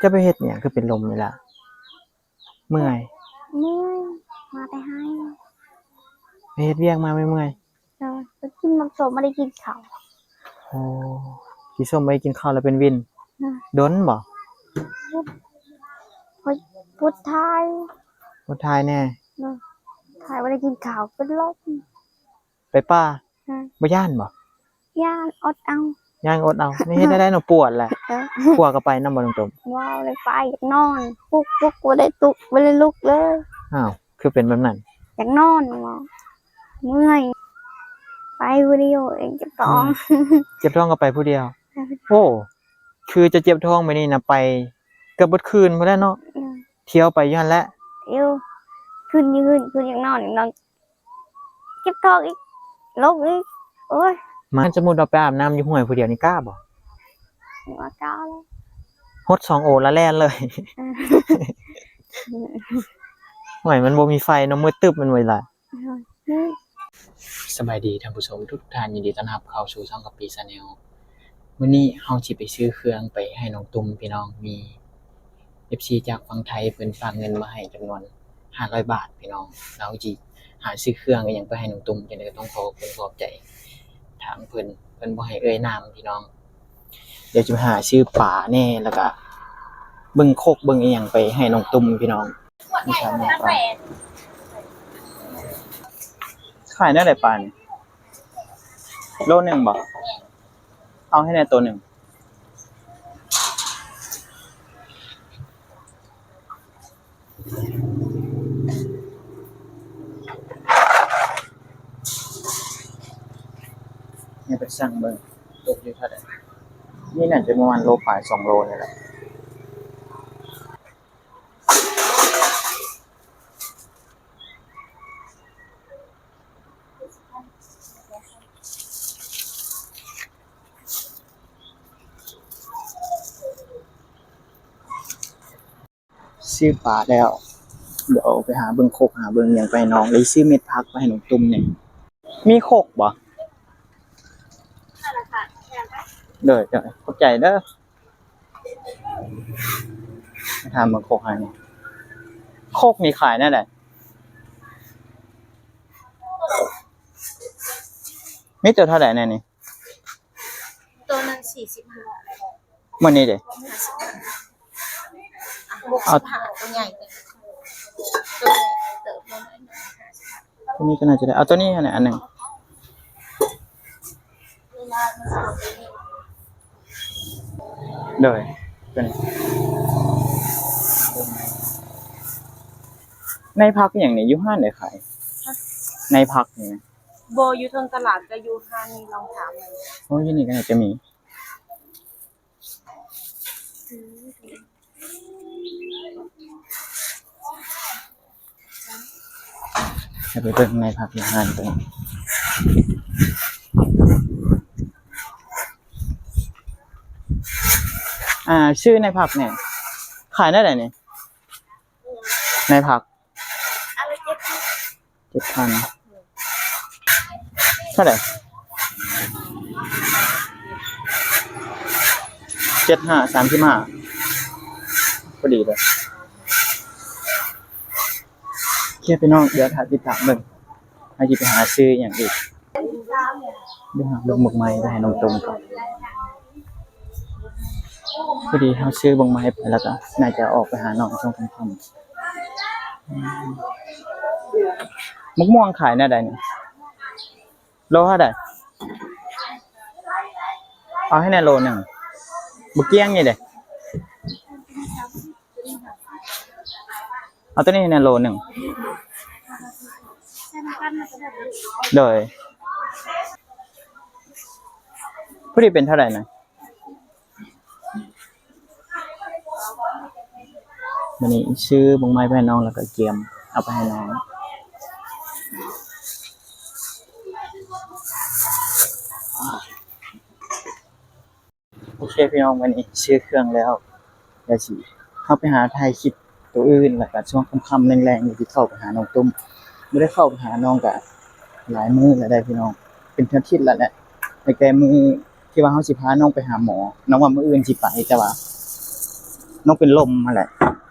ຈະໄປເຮັດຫຍັງຄືເປັນລົມນີ້ລະ? ເມື່ອຍ. ເມື່ອຍ ມາແຕ່ໄຮ່. ໄປເຮັດວຽກມາເມື່ອຍໆ. ໂດຍ ໄປກິນໝາກໂຕມ ບໍ່ໄດ້ກິນເຂົ້າ. ໂອ້ ກິນສົ້ມ ບໍ່ໄດ້ກິນເຂົ້າ ແລ້ວເປັນວິນ. ໂດຍ ດົນບໍ່? ໂດຍ ປົວດທ້າຍ. ປົວດທ້າຍແດ່. ໂດຍ ທ້າຍ ບໍ່ໄດ້ກິນເຂົ້າ ເປັນລົມ. ໄປປ່າ. ອືມ ບໍ່ຢ້ານບໍ່? ຢ້ານ ອົດເອົາ. ຢ້ານ ອົດເອົາ. ນີ້ເຮັດແນວໃດເນາະ ປວດແຫຼະ. ເອີ ຜົວກໍໄປນຳບໍ່ ນ້ອງຕົມ? ບໍ່ໄດ້ໄປ ຢາກນອນ. ປຸກ ປຸກ ບໍ່ໄດ້ຕຸກ ບໍ່ໄດ້ລຸກເລີຍ. ອ້າວ ຄືເປັນແບບນັ້ນ? ຢາກນອນ ເມື່ອຍ ໄປຜູ້ດຽວເອງ ເຈັບທ້ອງ. ເຈັບທ້ອງກໍໄປຜູ້ດຽວ. ໂອ້ ຄືຈະເຈັບທ້ອງມື້ນີ້ນະ ໄປເກືອບເບິດຄືນພຸ້ນແຫຼະເນາະ. ອືມ ທ່ຽວໄປຢູ່ຫັ້ນແຫຼະ. ທ່ຽວ ຂຶ້ນຢູ່ເຮືອນ ຂຶ້ນຢາກນອນ ຢາກນອນ ເຈັບທ້ອງອີກ ລົງອີກ. ໂອ້ຍ ມາ ສົມມຸດວ່າໄປອາບນ້ຳຢູ່ຫ້ວຍຜູ້ດຽວນີ້ກ້າບໍ່? ວ່າກ້າແລ້ວ ຫົດສອງໂອລະແລ່ນເລີຍ. ເອີ ຫ້ວຍ ມັນບໍ່ມີໄຟເນາະ ມືດຕຶບແມ່ນບໍ່ລະ? ສະບາຍດີທ່ານຜູ້ຊົມທຸກທ່ານ ຍິນດີຕ້ອນຮັບເຂົ້າສູ່ຊ່ອງກະປິ Channel. ມື້ນີ້ເຮົາຊິໄປຊື້ເຄື່ອງໄປໃຫ້ນ້ອງຕຸ່ມພີ່ນ້ອງ. ມີເອັຟຊີຈາກຝັ່ງໄທ ເພິ່ນຝາກເງິນມາໃຫ້ຈຳນວນຫ້າຮ້ອຍບາດພີ່ນ້ອງ. ເຮົາຊິຫາຊື້ເຄື່ອງອີ່ຫຍັງໄປໃຫ້ນ້ອງຕຸ່ມ ຈັ່ງໃດກໍຕ້ອງຂໍຂອບຄຸນຂອບໃຈທາງເພິ່ນ. ເພິ່ນບໍ່ໃຫ້ເອີ່ຍນາມພີ່ນ້ອງ. ດຽວຈະໄປຫາຊື້ປາແດ່ ແລ້ວກະເບິ່ງຄົກເບິ່ງອີ່ຫຍັງໄປໃຫ້ນ້ອງຕຸ່ມພີ່ນ້ອງ. ຂາຍແນວໃດປານີ້? ໂລໜຶ່ງບໍ່? ເອົາໃຫ້ແດ່ໂຕໜຶ່ງ. ໃຫ້ໄປຊັ່ງເບິ່ງ ຕົກຢູ່ເທົ່າໃດ. ນີ້ໜ້າຈະປະມານໂລປາຍ ສອງໂລນີ້ແຫຼະ. ຊື້ປາແລ້ວ ດຽວໄປຫາເບິ່ງຄົກ ຫາເບິ່ງຫຍັງໄປໃຫ້ນ້ອງ ແລ້ວຊິຊື້ເມັດຜັກໄປໃຫ້ນ້ອງຕຸ່ມແດ່. ມີຄົກບໍ່? ໂດຍ ໂດຍ ຂອບໃຈເດີ. ມາຖາມເບິ່ງຄົກໃຫ້ນີ້ ຄົກນີ້ຂາຍແນວໃດ? ມີໂຕເທົ່າໃດແດ່ນີ້? ໂຕໜຶ່ງສີ່ສິບຫ້າ. ມື້ນີ້ເດ? ຫ້າສິບຫ້າ. ຫົກສິບຫ້າ ໂຕໃຫຍ່ເຕີບ. ໂຕໃຫຍ່ເຕີບ. ໂຕນີ້ກໍໜ້າຈະໄດ້. ເອົາໂຕນີ້ອັນໜຶ່ງ. ໂດຍ ໂຕນີ້. ໃນຜັກອີ່ຫຍັງນີ້ ຢູ່ຮ້ານໃດຂາຍ? ຮະ? ໃນຜັກນີ້ນະ? ບໍ່ ຢູ່ເທິງຕະຫຼາດ ກໍຢູ່ຮ້ານນີ້ ລອງຖາມເບິ່ງ. ໂອ້ ຢູ່ນີ້ກໍໜ້າຈະມີ. ໃຫ້ໄປເບິ່ງໃນຜັກຢູ່ຮ້ານຕົວນີ້. ອ່າ ຊື້ໃນຜັກແດ່ ຂາຍແນວໃດນີ້? ໃນຜັກ ອັນລະເຈັດພັນ. ເຈັດພັນ ເທົ່າໃດ? ເຈັດຫ້າ ສາມສິບຫ້າ ພໍດີເລີຍ. ໂອເຄ ພີ່ນ້ອງ ດຽວຖ້າຕິດຕາມເບິ່ງ ເຮົາຊິໄປຫາຊື້ອີ່ຫຍັງອີກ. ດຽວຫາເບິ່ງໝາກໄມ້ໄປໃຫ້ນ້ອງຕຸ່ມກ່ອນ. ພໍດີເຮົາຊື້ໝາກໄມ້ໄປ ແລ້ວກໍໜ້າຈະອອກໄປຫານ້ອງຊ່ວງຄ່ຳໆ. ອືມ ໝາກມ່ວງຂາຍແນວໃດນີ້? ໂລເທົ່າໃດ? ເອົາໃຫ້ແດ່ໂລໜຶ່ງ. ບັກກ້ຽງນີ້ເດ? ເອົາໂຕນີ້ໃຫ້ແດ່ໂລໜຶ່ງ. ໂດຍ ຜູ້ນີ້ເປັນເທົ່າໃດນະ? ມື້ນີ້ຊື້ບັກໄມ້ໄປໃຫ້ນ້ອງ ແລ້ວກໍກຽມເອົາໄປໃຫ້ນ້ອງ. ໂອເຄ ພີ່ນ້ອງ ມື້ນີ້ຊື້ເຄື່ອງແລ້ວ ດຽວຊິເຮົາໄປຫາຖ່າຍຄລິບໂຕອື່ນ ແລ້ວກໍຊ່ວງຄ່ຳໆແລງໆນີ້ຊິເຂົ້າໄປຫານ້ອງຕຸ້ມ. ບໍ່ໄດ້ເຂົ້າໄປຫານ້ອງກໍຫຼາຍມື້ແລ້ວເດ້ພີ່ນ້ອງ ເປັນອາທິດແລ້ວແຫຼະ ຕັ້ງແຕ່ມື້ທີ່ວ່າເຮົາຊິພານ້ອງໄປຫາໝໍ. ນ້ອງວ່າມື້ອື່ນຊິໄປ ແຕ່ວ່າ ນ້ອງເປັນລົມຫັ້ນແຫຼະ.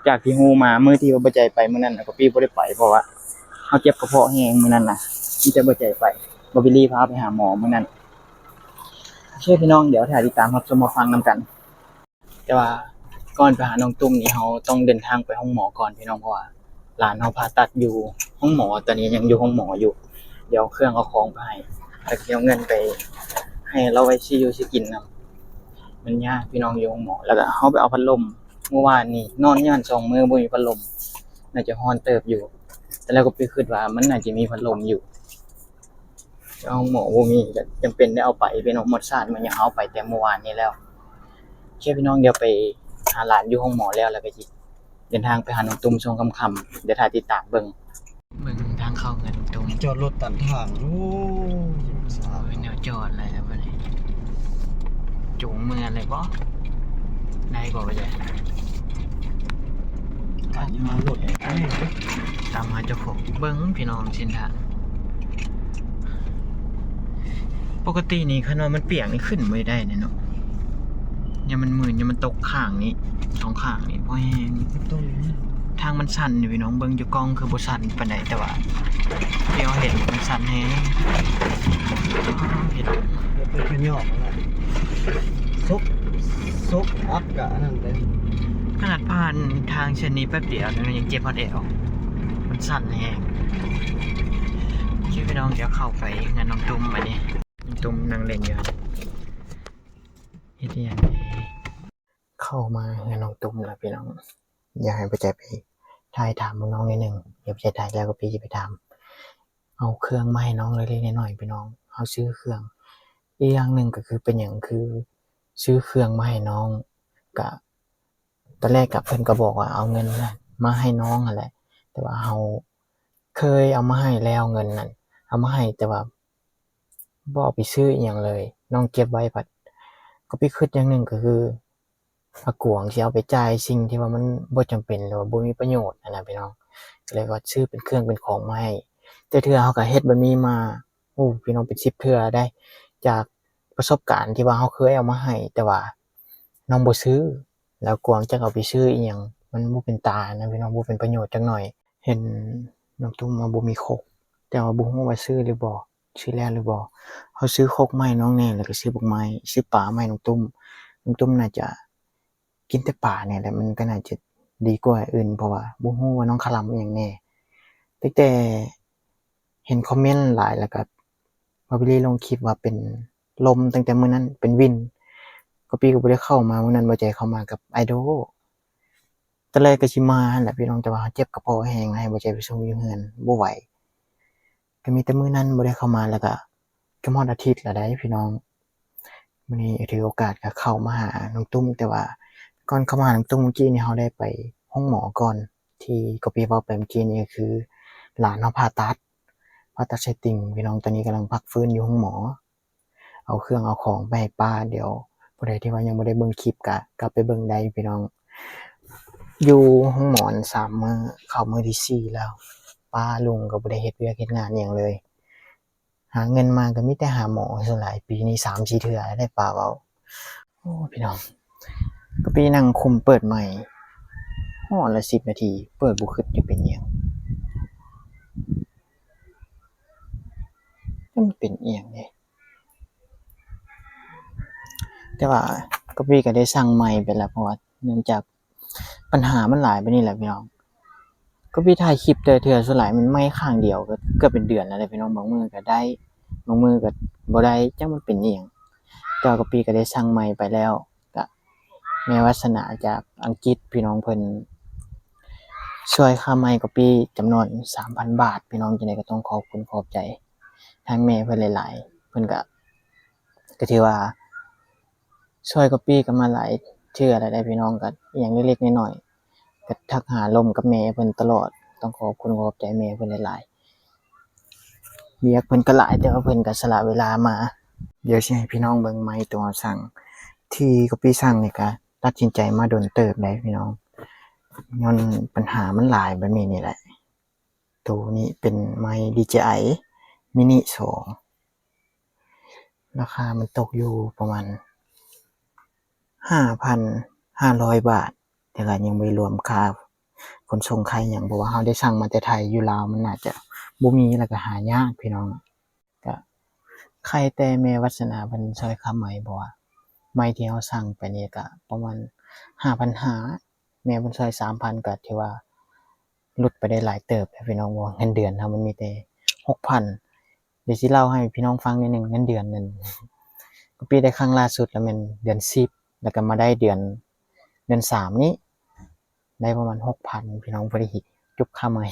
ຈາກທີ່ຮູ້ມາ ມື້ທີ່ວ່າບໍ່ໃຈໄປມື້ນັ້ນນະ ກໍປີບໍ່ໄດ້ໄປ ເພາະວ່າເຮົາເຈັບກະເພາະແຮງມື້ນັ້ນນະ ມີແຕ່ບໍ່ໃຈໄປ. ບໍ່ບິລລີພາໄປຫາໝໍມື້ນັ້ນ. ໂອເຄ ພີ່ນ້ອງ ດຽວຖ້າຕິດຕາມຮັບຊົມຮັບຟັງນຳກັນ. ແຕ່ວ່າກ່ອນໄປຫານ້ອງຕຸ້ມນີ້ ເຮົາຕ້ອງເດີນທາງໄປໂຮງໝໍກ່ອນ ພີ່ນ້ອງ ເພາະວ່າຫຼານເຮົາຜ່າຕັດຢູ່ໂຮງໝໍ. ຕອນນີ້ຍັງຢູ່ໂຮງໝໍຢູ່. ດຽວເອົາເຄື່ອງເອົາຂອງໄປໃຫ້ ແລ້ວກໍຊິເອົາເງິນໄປໃຫ້ລາວໄວ້ຊື້ຢູ່ຊື້ກິນນຳ. ມັນຍາກ ພີ່ນ້ອງ ຢູ່ໂຮງໝໍ. ແລ້ວກໍເຮົາໄປເອົາພັດລົມ ມື້ວານນີ້ນອນຢູ່ຫັ້ນສອງມື້ ບໍ່ມີພັດລົມ ໜ້າຈະຮ້ອນເຕີບຢູ່. ແຕ່ແລ້ວກໍໄປຄິດວ່າມັນໜ້າຈະມີພັດລົມຢູ່ ແຕ່ໂຮງໝໍບໍ່ມີ ກໍຈຳເປັນໄດ້ເອົາໄປ ພີ່ນ້ອງ. ໝົດຊາດມັນຍັງເອົາໄປແຕ່ມື້ວານນີ້ແລ້ວ. ໂອເຄ ພີ່ນ້ອງ ດຽວໄປຫາຫຼານຢູ່ໂຮງໝໍແລ້ວ ແລ້ວກໍຊິເດີນທາງໄປຫານ້ອງຕຸ້ມຊ່ວງຄ່ຳໆ. ດຽວຖ້າຕິດຕາມເບິ່ງ ເບິ່ງທາງເຂົ້າເຮືອນລຸງຕຸ້ມ. ຈອດລົດຕັນທາງ. ໂອ້ ໂອ້ຍ ແນວຈອດແລ້ວບັດນີ້. ຈູງເມືອເລີຍບໍ? ໄດ້ບໍ ວ່າຈັ່ງ? ຕາມຫາລົດ ຕາມຫາເຈົ້າຂອງ. ເບິ່ງ ພີ່ນ້ອງ ເສັ້ນທາງ. ປົກກະຕິນີ້ຄັນວ່າມັນປຽກນີ້ຂຶ້ນບໍ່ໄດ້ເດ້ເນາະ. ຍາມມັນມື່ນ ຍາມມັນຕົກຂ້າງນີ້ ສອງຂ້າງນີ້ ເພາະແຮງ. ທາງມັນຊັນນີ້ ພີ່ນ້ອງ ເບິ່ງຢູ່ກ້ອງຄືບໍ່ຊັນປານໃດ ແຕ່ວ່າທີ່ເຮົາເຫັນມັນຊັນແຮງ. ເຫັນ ເປັນຂະຫຍອກນະ ສົກ ສົກອັດກະອັນນັ້ນເດ້. ຂະໜາດຜ່ານທາງເສັ້ນນີ້ແປັບດຽວ ຍັງເຈັບຮອດແອວ ມັນຊັນແຮງ. ໂອເຄ ພີ່ນ້ອງ ດຽວເຂົ້າໄປເຮືອນນ້ອງຕຸ້ມບັດນີ້. ຕຸ້ມນັ່ງຫຼິ້ນຢູ່ຫັ້ນ ເຮັດອີ່ຫຍັງເດ? ເຂົ້າມາເຮືອນນ້ອງຕຸ້ມແລ້ວພີ່ນ້ອງ. ຢາກໃຫ້ປ້າໃຈໄປຖ່າຍຖາມນ້ອງໜ້ອຍໜຶ່ງ. ດຽວປ້າໃຈຖ່າຍແລ້ວກໍປີ້ຊິໄປຖາມ. ເອົາເຄື່ອງມາໃຫ້ນ້ອງເລັກໆນ້ອຍໆ ພີ່ນ້ອງ. ເຮົາຊື້ເຄື່ອງ. ອີກຢ່າງໜຶ່ງກໍຄືເປັນຫຍັງຄືຊື້ເຄື່ອງມາໃຫ້ນ້ອງ ກະ ຕອນແລກກະເພິ່ນກໍບອກວ່າເອົາເງິນມາໃຫ້ນ້ອງຫັ້ນແຫຼະ ແຕ່ວ່າເຮົາເຄີຍເອົາມາໃຫ້ແລ້ວເງິນນັ້ນ ເອົາມາໃຫ້ແຕ່ວ່າບໍ່ເອົາໄປຊື້ອີ່ຫຍັງເລີຍ ນ້ອງເກັບໄວ້. ພັດກໍໄປຄິດຢ່າງໜຶ່ງກໍຄື ອາກວງຊິເອົາໄປຈ່າຍສິ່ງທີ່ວ່າມັນບໍ່ຈຳເປັນ ຫຼືວ່າບໍ່ມີປະໂຫຍດຫັ້ນນະພີ່ນ້ອງ ກໍເລີຍວ່າຊື້ເປັນເຄື່ອງເປັນຂອງມາໃຫ້. ແຕ່ເທື່ອເຮົາກໍເຮັດແບບນີ້ມາ ໂອ້ ພີ່ນ້ອງ ເປັນສິບເທື່ອໄດ໋ ຈາກປະສົບການທີ່ວ່າເຮົາເຄີຍເອົາມາໃຫ້ ແຕ່ວ່ານ້ອງບໍ່ຊື້ ແລ້ວກວາງຈັກເອົາໄປຊື້ອີ່ຫຍັງ ມັນບໍ່ເປັນຕານະພີ່ນ້ອງ ບໍ່ເປັນປະໂຫຍດຈັກໜ້ອຍ. ເຫັນນ້ອງຕຸ້ມວ່າບໍ່ມີຄົກ ແຕ່ວ່າບໍ່ຮູ້ວ່າຊື້ຫຼືບໍ່ ຊື້ແລ້ວຫຼືບໍ່. ເຮົາຊື້ຄົກມາໃຫ້ນ້ອງແດ່ ແລ້ວກໍຊື້ບັກໄມ້ ຊື້ປາມາໃຫ້ນ້ອງຕຸ້ມ. ນ້ອງຕຸ້ມໜ້າຈະກິນແຕ່ປານີ້ແຫຼະ ມັນກໍໜ້າຈະດີກວ່າອື່ນ ເພາະວ່າບໍ່ຮູ້ວ່ານ້ອງຄະລຳອີ່ຫຍັງແດ່. ຕັ້ງແຕ່ເຫັນຄອມເມັນຫຼາຍ ແລ້ວກໍ ບາບິລລີລົງຄລິບວ່າເປັນລົມ ຕັ້ງແຕ່ມື້ນັ້ນເປັນວິນ. ກະປີກໍບໍ່ໄດ້ເຂົ້າມາ ມື້ນັ້ນບໍ່ໃຈເຂົ້າມາກັບໄອໂດ. ຕອນແລກກໍຊິມາຫັ້ນແຫຼະພີ່ນ້ອງ ແຕ່ວ່າເຮົາເຈັບກະເພາະແຮງ ໃຫ້ບໍ່ໃຈໄປສົ່ງຢູ່ເຮືອນບໍ່ໄຫວ. ກໍມີແຕ່ມື້ນັ້ນບໍ່ໄດ້ເຂົ້າມາ ແລ້ວກໍຈະຮອດອາທິດແລ້ວໃດ໋ພີ່ນ້ອງ. ມື້ນີ້ຖືໂອກາດກໍເຂົ້າມາຫານ້ອງຕຸ້ມ ແຕ່ວ່າກ່ອນເຂົ້າມາຫານ້ອງຕຸ້ມເມື່ອກີ້ນີ້ ເຮົາໄດ້ໄປໂຮງໝໍກ່ອນ ທີ່ກະປີເວົ້າໄປເມື່ອກີ້ນີ້ ກໍຄືຫຼານເຮົາຜ່າຕັດ ຜ່າຕັດໄສ້ຕິ່ງພີ່ນ້ອງ. ຕອນນີ້ກຳລັງພັກຟື້ນຢູ່ໂຮງໝໍ ເອົາເຄື່ອງເອົາຂອງໄປໃຫ້ປ້າ. ດຽວຜູ້ໃດທີ່ວ່າຍັງບໍ່ໄດ້ເບິ່ງຄລິບກະກັບໄປເບິ່ງໄດ້ພີ່ນ້ອງ. ຢູ່ໂຮງໝໍສາມມື້ ເຂົ້າມື້ທີສີ່ແລ້ວ ປ້າລຸງກໍບໍ່ໄດ້ເຮັດວຽກເຮັດງານອີ່ຫຍັງເລີຍ. ຫາເງິນມາກໍມີແຕ່ຫາໝໍສ່ວນຫຼາຍ ປີນີ້ສາມສີ່ເທື່ອແລ້ວໄດ໋ ປ້າເວົ້າ. ໂອ້ ພີ່ນ້ອງ ກະປີນັ່ງຄຸມເປີດໃໝ່ ຮອດລະສິບນາທີ ເປີດບໍ່ຂຶ້ນ ຈະເປັນອີ່ຫຍັງ? ມັນເປັນອີ່ຫຍັງເດ? ແຕ່ວ່າກະປີກໍໄດ້ສັ່ງໃໝ່ໄປແລ້ວ ເພາະວ່າເນື່ອງຈາກ ບັນຫາມັນຫຼາຍແບບນີ້ແຫຼະພີ່ນ້ອງ. ກໍໄປຖ່າຍຄລິບແຕ່ເທື່ອ ສ່ວນຫຼາຍມັນໄໝ້ຄັ້ງດຽວ ກໍເກືອບເປັນເດືອນແລ້ວແຫຼະພີ່ນ້ອງ. ບາງມື້ກໍໄດ້ ບາງມື້ກໍບໍ່ໄດ້ ຈັກມັນເປັນອີ່ຫຍັງ. ແຕ່ວ່າກະປີກໍໄດ້ສັ່ງໃໝ່ໄປແລ້ວ ກະແມ່ວາສະໜາຈາກອັງກິດ ພີ່ນ້ອງ ເພິ່ນຊ່ວຍຄ່າໃໝ່ກະປີຈຳນວນສາມພັນບາດ ພີ່ນ້ອງ. ຈັ່ງໃດກໍຕ້ອງຂອບຄຸນຂອບໃຈທາງແມ່ເພິ່ນຫຼາຍໆ ເພິ່ນກະ ກໍຖືວ່າ ຊ່ວຍກະປີກໍມາຫຼາຍເທື່ອແລ້ວໄດ໋ພີ່ນ້ອງ. ກໍອີ່ຫຍັງເລັກໆນ້ອຍໆ ກໍທັກຫາລົມກັບແມ່ເພິ່ນຕະຫຼອດ. ຕ້ອງຂອບຄຸນຂອບໃຈແມ່ເພິ່ນຫຼາຍໆ. ວຽກເພິ່ນກໍຫຼາຍ ແຕ່ວ່າເພິ່ນກໍສະຫຼະເວລາມາ. ດຽວຊິໃຫ້ພີ່ນ້ອງເບິ່ງໄມໂຕເຮົາສັ່ງ ທີ່ກະປີສັ່ງນີ້ ກໍຕັດສິນໃຈມາດົນເຕີບໄດ໋ພີ່ນ້ອງ ຍ້ອນບັນຫາມັນຫຼາຍແບບນີ້ນີ້ແຫຼະ. ໂຕນີ້ເປັນໄມດີເຈໄອມິນິສອງ ລາຄາມັນຕົກຢູ່ປະມານຫ້າພັນຫ້າຮ້ອຍບາດ. ແຕ່ກະຍັງບໍ່ໄດ້ລວມຄ່າຂົນສົ່ງຄ່າຫຍັງ ເພາະວ່າເຮົາໄດ້ສັ່ງມາແຕ່ໄທ ຢູ່ລາວມັນໜ້າຈະບໍ່ມີ ແລ້ວກະຫາຍາກພີ່ນ້ອງ. ກະໄຄແຕ່ແມ່ວັດສະໜາເພິ່ນຊ່ອຍຄ່າໄມ້ ເພາະວ່າໄມ້ທີ່ເຮົາສັ່ງໄປນີ້ກະປະມານຫ້າພັນຫ້າ ແມ່ເພິ່ນຊ່ອຍສາມພັນ ກະຖືວ່າຫຼຸດໄປໄດ້ຫຼາຍເຕີບແລ້ວພີ່ນ້ອງ. ເພາະວ່າເງິນເດືອນເຮົາມັນມີແຕ່ຫົກພັນ. ດຽວຊິເລົ່າໃຫ້ພີ່ນ້ອງຟັງໜ້ອຍໜຶ່ງ ເງິນເດືອນນັ້ນ ກະປີໄດ້ຄັ້ງລ່າສຸດລະແມ່ນເດືອນສິບ ລະກະມາໄດ້ເດືອນ ເດືອນສາມນີ້ ໄດ້ປະມານຫົກພັນພີ່ນ້ອງ ພໍດີຈົບຄ່າໄມ້.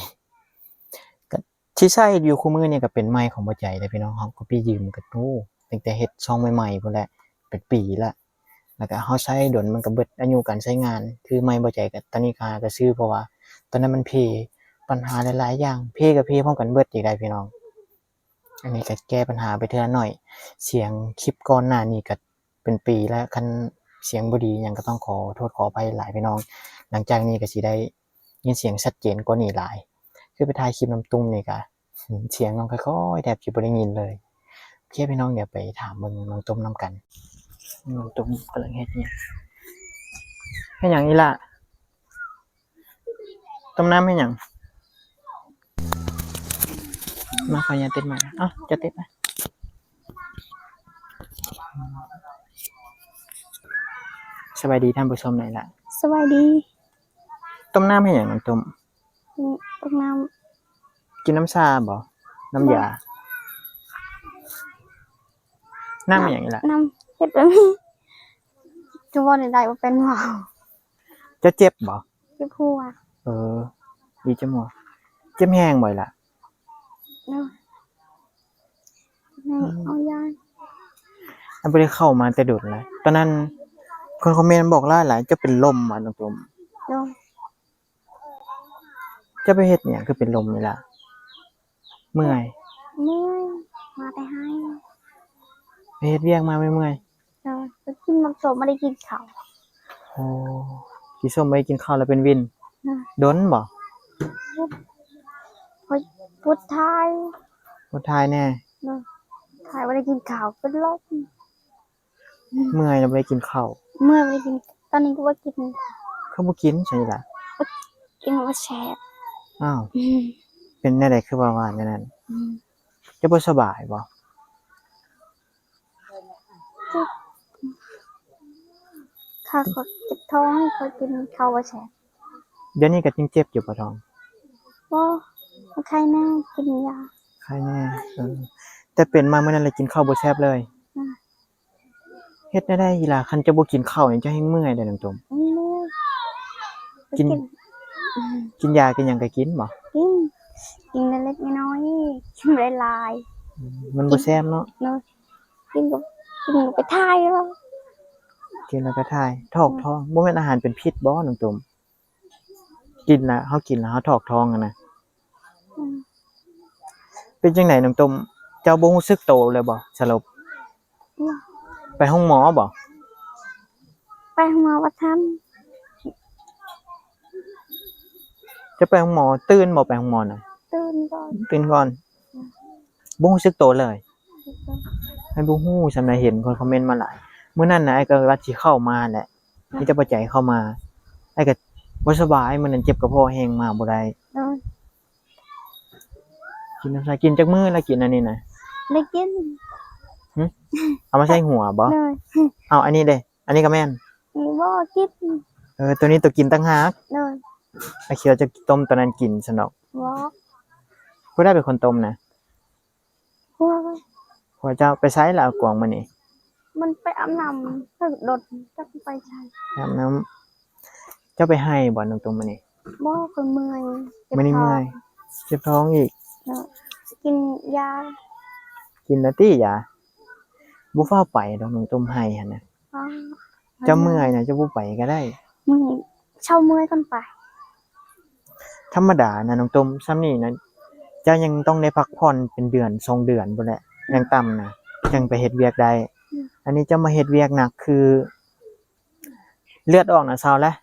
ກະທີ່ໃຊ້ຢູ່ຄູ່ມື້ນີ້ກະເປັນໄມ້ຂອງບໍ່ໃຈເດ້ພີ່ນ້ອງ. ເຮົາກະໄປຢືມກະ ໂອ້ ຕັ້ງແຕ່ເຮັດຊ່ອງໃໝ່ໆພຸ້ນແຫຼະ ເປັນປີລະ ລະກະເຮົາໃຊ້ດົນມັນກະເບິດອາຍຸການໃຊ້ງານ. ຄືໄມ້ບໍ່ໃຈກະຕອນນີ້ກະຫາກະຊື້ ເພາະວ່າຕອນນັ້ນມັນເພ ບັນຫາຫຼາຍໆຢ່າງ ເພກະເພພ້ອມກັນເບິດອີກໄດ໋ພີ່ນ້ອງ. ອັນນີ້ກະແກ້ບັນຫາໄປເທື່ອໜ້ອຍ. ສຽງຄລິບກ່ອນໜ້ານີ້ກະເປັນປີແລ້ວ ຄັນສຽງບໍ່ດີຫຍັງກະຕ້ອງຂໍໂທດຂໍອະໄພຫຼາຍພີ່ນ້ອງ. ຫຼັງຈາກນີ້ກະຊິໄດ້ຍິນສຽງຊັດເຈນກວ່ານີ້ຫຼາຍ. ຄືໄປຖ່າຍຄລິບນ້ອງຕຸ້ມນີ້ກະ ສຽງນ້ອງຄ່ອຍໆ ແທບຊິບໍ່ໄດ້ຍິນເລີຍ. ໂອເຄພີ່ນ້ອງ ດຽວໄປຖາມເບິ່ງນ້ອງຕຸ້ມນຳກັນ. ນ້ອງຕຸ້ມກຳລັງເຮັດຫຍັງ? ເຮັດຫຍັງອີ່ຫຼ້າ? ຕົ້ມນ້ຳເຮັດຫຍັງ? ມາ ຂໍອະນຸຍາດຕິດໄມ. ເອົ້າ ຈະຕິດນະ. ສະບາຍດີທ່ານຜູ້ຊົມໜ້ອຍລະ. ສະບາຍດີ. ຕົ້ມນ້ຳເຮັດຫຍັງນ້ອງຕຸ້ມ? ອືມ ຕົ້ມນ້ຳ. ກິນນ້ຳຊາບໍ່? ນ້ຳຢາ? ບໍ່. ນ້ຳຫຍັງອີ່ຫຼະ? ນ້ຳເຮັດແບບນີ້ ຈະເວົ້າແນວໃດ ບໍ່ເປັນເວົ້າ. ເຈົ້າເຈັບບໍ່? ເຈັບຫົວ. ເອີ ດີເຈັບຫົວ. ເຈັບແຮງບໍ່ອີ່ຫຼະ? ໂດຍ. ແມ່ນ ອືມ ເອົາຢາ. ອັນບໍ່ໄດ້ເຂົ້າມາແຕ່ດົນແລ້ວ. ຕອນນັ້ນຄົນຄອມເມັນບອກຫຼາຍໆ ເຈົ້າເປັນລົມຫວານ້ອງຕຸ້ມ? ໂດຍ. ເຈົ້າໄປເຮັດຫຍັງຄືເປັນລົມນີ້ລະ? ເມື່ອຍ? ເມື່ອຍ ມາແຕ່ໄຮ່. ໄປເຮັດວຽກມາເມື່ອຍ? ໂດຍ. ໄປກິນໝາກສົ້ມ ບໍ່ໄດ້ກິນເຂົ້າ. ໂອ້ ກິນສົ້ມບໍ່ໄດ້ກິນເຂົ້າ ແລ້ວເປັນວິນ. ໂດຍ. ດົນບໍ່? ໂດຍ. ປົວດຖ່າຍ. ປົວດຖ່າຍແດ່? ໂດຍ. ຖ່າຍ ບໍ່ໄດ້ກິນເຂົ້າ ເປັນລົມ. ເມື່ອຍແລ້ວບໍ່ໄດ້ກິນເຂົ້າ. ເມື່ອຍບໍ່ໄດ້ກິນ ຕອນນີ້ກະບໍ່ກິນ. ຄືບໍ່ກິນຊັ້ນລະ? ກິນບໍ່ແຊບ. ອ້າວ ອືມ ເປັນແນວໃດຄືວ່າຫວານແນວນັ້ນ? ອືມ ເຈົ້າບໍ່ສະບາຍບໍ່? ເຈັບ ຂ້າກໍເຈັບທ້ອງ ຂ້ອຍກິນເຂົ້າບໍ່ແຊບ. ດຽວນີ້ກະຍັງເຈັບຢູ່ບໍ່ທ້ອງ? ບໍ່ ໄຄແນ່ ກິນຢາ. ໄຄແນ່. ເອີ ແຕ່ເປັນມາມື້ນັ້ນລະກິນເຂົ້າບໍ່ແຊບເລີຍ. ອືມ ເຮັດແນວໃດອີ່ຫຼະ ຄັນເຈົ້າບໍ່ກິນເຂົ້ານີ້ ເຈົ້າແຮ່ງເມື່ອຍເດ້ນ້ອງຕຸ້ມ. ເມື່ອຍ. ກິນ ກິນ ອືມ ກິນຢາກິນຫຍັງກະກິນບໍ່? ກິນ ກິນເລັກໆນ້ອຍໆ ກິນບໍ່ໄດ້ຫຼາຍ. ອືມ ມັນບໍ່ແຊບເນາະ. ໂດຍ. ກິນກະ ກິນກະໄປຖ່າຍ. ກິນແລ້ວກະຖ່າຍ ຖອກທ້ອງ. ອືມ ບໍ່ແມ່ນອາຫານເປັນພິດບໍ່ນ້ອງຕຸ້ມ? ກິນລະ ເຮົາກິນລະ ເຮົາຖອກທ້ອງຫັ້ນນະ. ອືມ ເປັນຈັ່ງໃດນ້ອງຕຸ້ມ ເຈົ້າບໍ່ຮູ້ສຶກໂຕເລີຍບໍ່ ສະຫຼຸບ? ອືມ ໄປໂຮງໝໍບໍ່? ໄປໂຮງໝໍບໍ່ທັນ. ຈະໄປໂຮງໝໍ ຕື່ນບໍ່ ໄປໂຮງໝໍນະ? ຕື່ນກ່ອນ. ຕື່ນກ່ອນ. ອືມ ບໍ່ຮູ້ສຶກໂຕເລີຍ. ໃຫ້ບໍ່ຮູ້ຊ່ຳໃດ ເຫັນຄົນຄອມເມັນມາຫຼາຍ. ມື້ນັ້ນນະ ອ້າຍກະວ່າຊິເຂົ້າມາແຫຼະ ມີແຕ່ບໍ່ໃຈເຂົ້າມາ. ອ້າຍກະບໍ່ສະບາຍ ມື້ນັ້ນເຈັບກະເພາະແຮງ ມາບໍ່ໄດ້. ໂດຍ. ກິນນ້ຳຊາ ກິນຈັກມື້ລະ ກິນອັນນີ້ນະ? ໄດ້ກິນ. ຫຶ? ເອົາມາໃສ່ຫົວບໍ່? ໂດຍ. ເອົາ ອັນນີ້ເດ? ອັນນີ້ກະແມ່ນ. ນີ້ບໍ່ກິນ. ເອີ ໂຕນີ້ໂຕກິນຕ່າງຫາກ. ໂດຍ. ອ້າຍຄິດວ່າຈະຕົ້ມໂຕນັ້ນກິນຊັ້ນດອກ. ບໍ່. ຜູ້ໃດເປັນຄົນຕົ້ມນະ? ຜົວ. ຜົວເຈົ້າ. ໄປໃສລະອາກວງມື້ນີ້? ມັນໄປອາບນ້ຳ ເລິກດົນ ຈັກໄປໃສ. ອາບນ້ຳ. ເຈົ້າໄປໄຮ່ບໍ່ນ້ອງຕຸ້ມມື້ນີ້? ບໍ່ ຂ້ອຍເມື່ອຍ ເຈັບທ້ອງ. ມື້ນີ້ເມື່ອຍ ເຈັບທ້ອງອີກ. ເອີ ກິນຢາ. ກິນແລ້ວຕິຢາ? ບໍ່ຟ້າວໄປດອກນ້ອງຕຸ້ມ ໄຮ່ຫັ້ນນະ. ອໍ ເຈົ້າເມື່ອຍນະ ເຈົ້າບໍ່ໄປກະໄດ້. ມື້ນີ້ເຊົາເມື່ອຍກ່ອນໄປ. ທຳມະດານະນ້ອງຕຸ້ມ ຊ່ຳນີ້ນະ ເຈົ້າຍັງຕ້ອງໄດ້ພັກຜ່ອນເປັນເດືອນສອງເດືອນພຸ້ນແຫຼະ ຢ່າງຕ່ຳນະ ຈັ່ງໄປເຮັດວຽກໄດ້. ອືມ ອັນນີ້ເຈົ້າມາເຮັດວຽກໜັກ ຄືເລືອດອອກນະ ເຊົາແລ້ວ?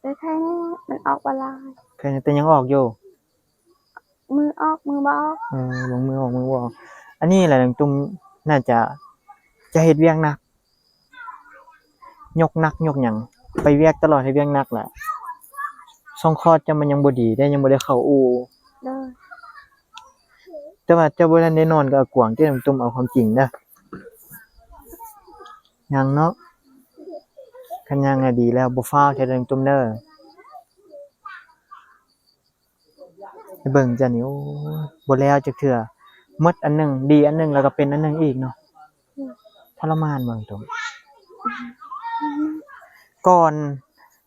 ເອີ ໄຄແນ່ ມັນອອກບໍ່ຫຼາຍ. ໄຄແນ່ ແຕ່ຍັງອອກຢູ່. ມື້ອອກ ມື້ບໍ່ອອກ. ເອີ ບາງມື້ອອກ ມື້ບໍ່ອອກ. ອັນນີ້ແຫຼະນ້ອງຕຸ້ມ ໜ້າຈະ ຈະເຮັດວຽກໜັກ ຍົກໜັກຍົກຫຍັງ. ໄປວຽກຕະຫຼອດ ເຮັດວຽກໜັກລະ ຊ່ອງຄອດເຈົ້າມັນຍັງບໍ່ດີເດ້ ຍັງບໍ່ໄດ້ເຂົ້າອູ່. ໂດຍ. ແຕ່ວ່າເຈົ້າບໍ່ທັນໄດ້ນອນກັບອາກວາງຕິ ນ້ອງຕຸ້ມ ເອົາຄວາມຈິງເດີ. ຍັງເນາະ ຄັນຍັງກໍດີແລ້ວ ບໍ່ຟ້າວເທື່ອ ນ້ອງຕຸ້ມເດີ. ໄປເບິ່ງຈ້ະນີ້ ໂອ້ຍ ບໍ່ແລ້ວຈັກເທື່ອ ໝົດອັນໜຶ່ງ ດີອັນໜຶ່ງ ແລ້ວກໍເປັນອັນໜຶ່ງອີກເນາະ. ອືມ ທໍລະມານເບິ່ງຕົວ. ກ່ອນ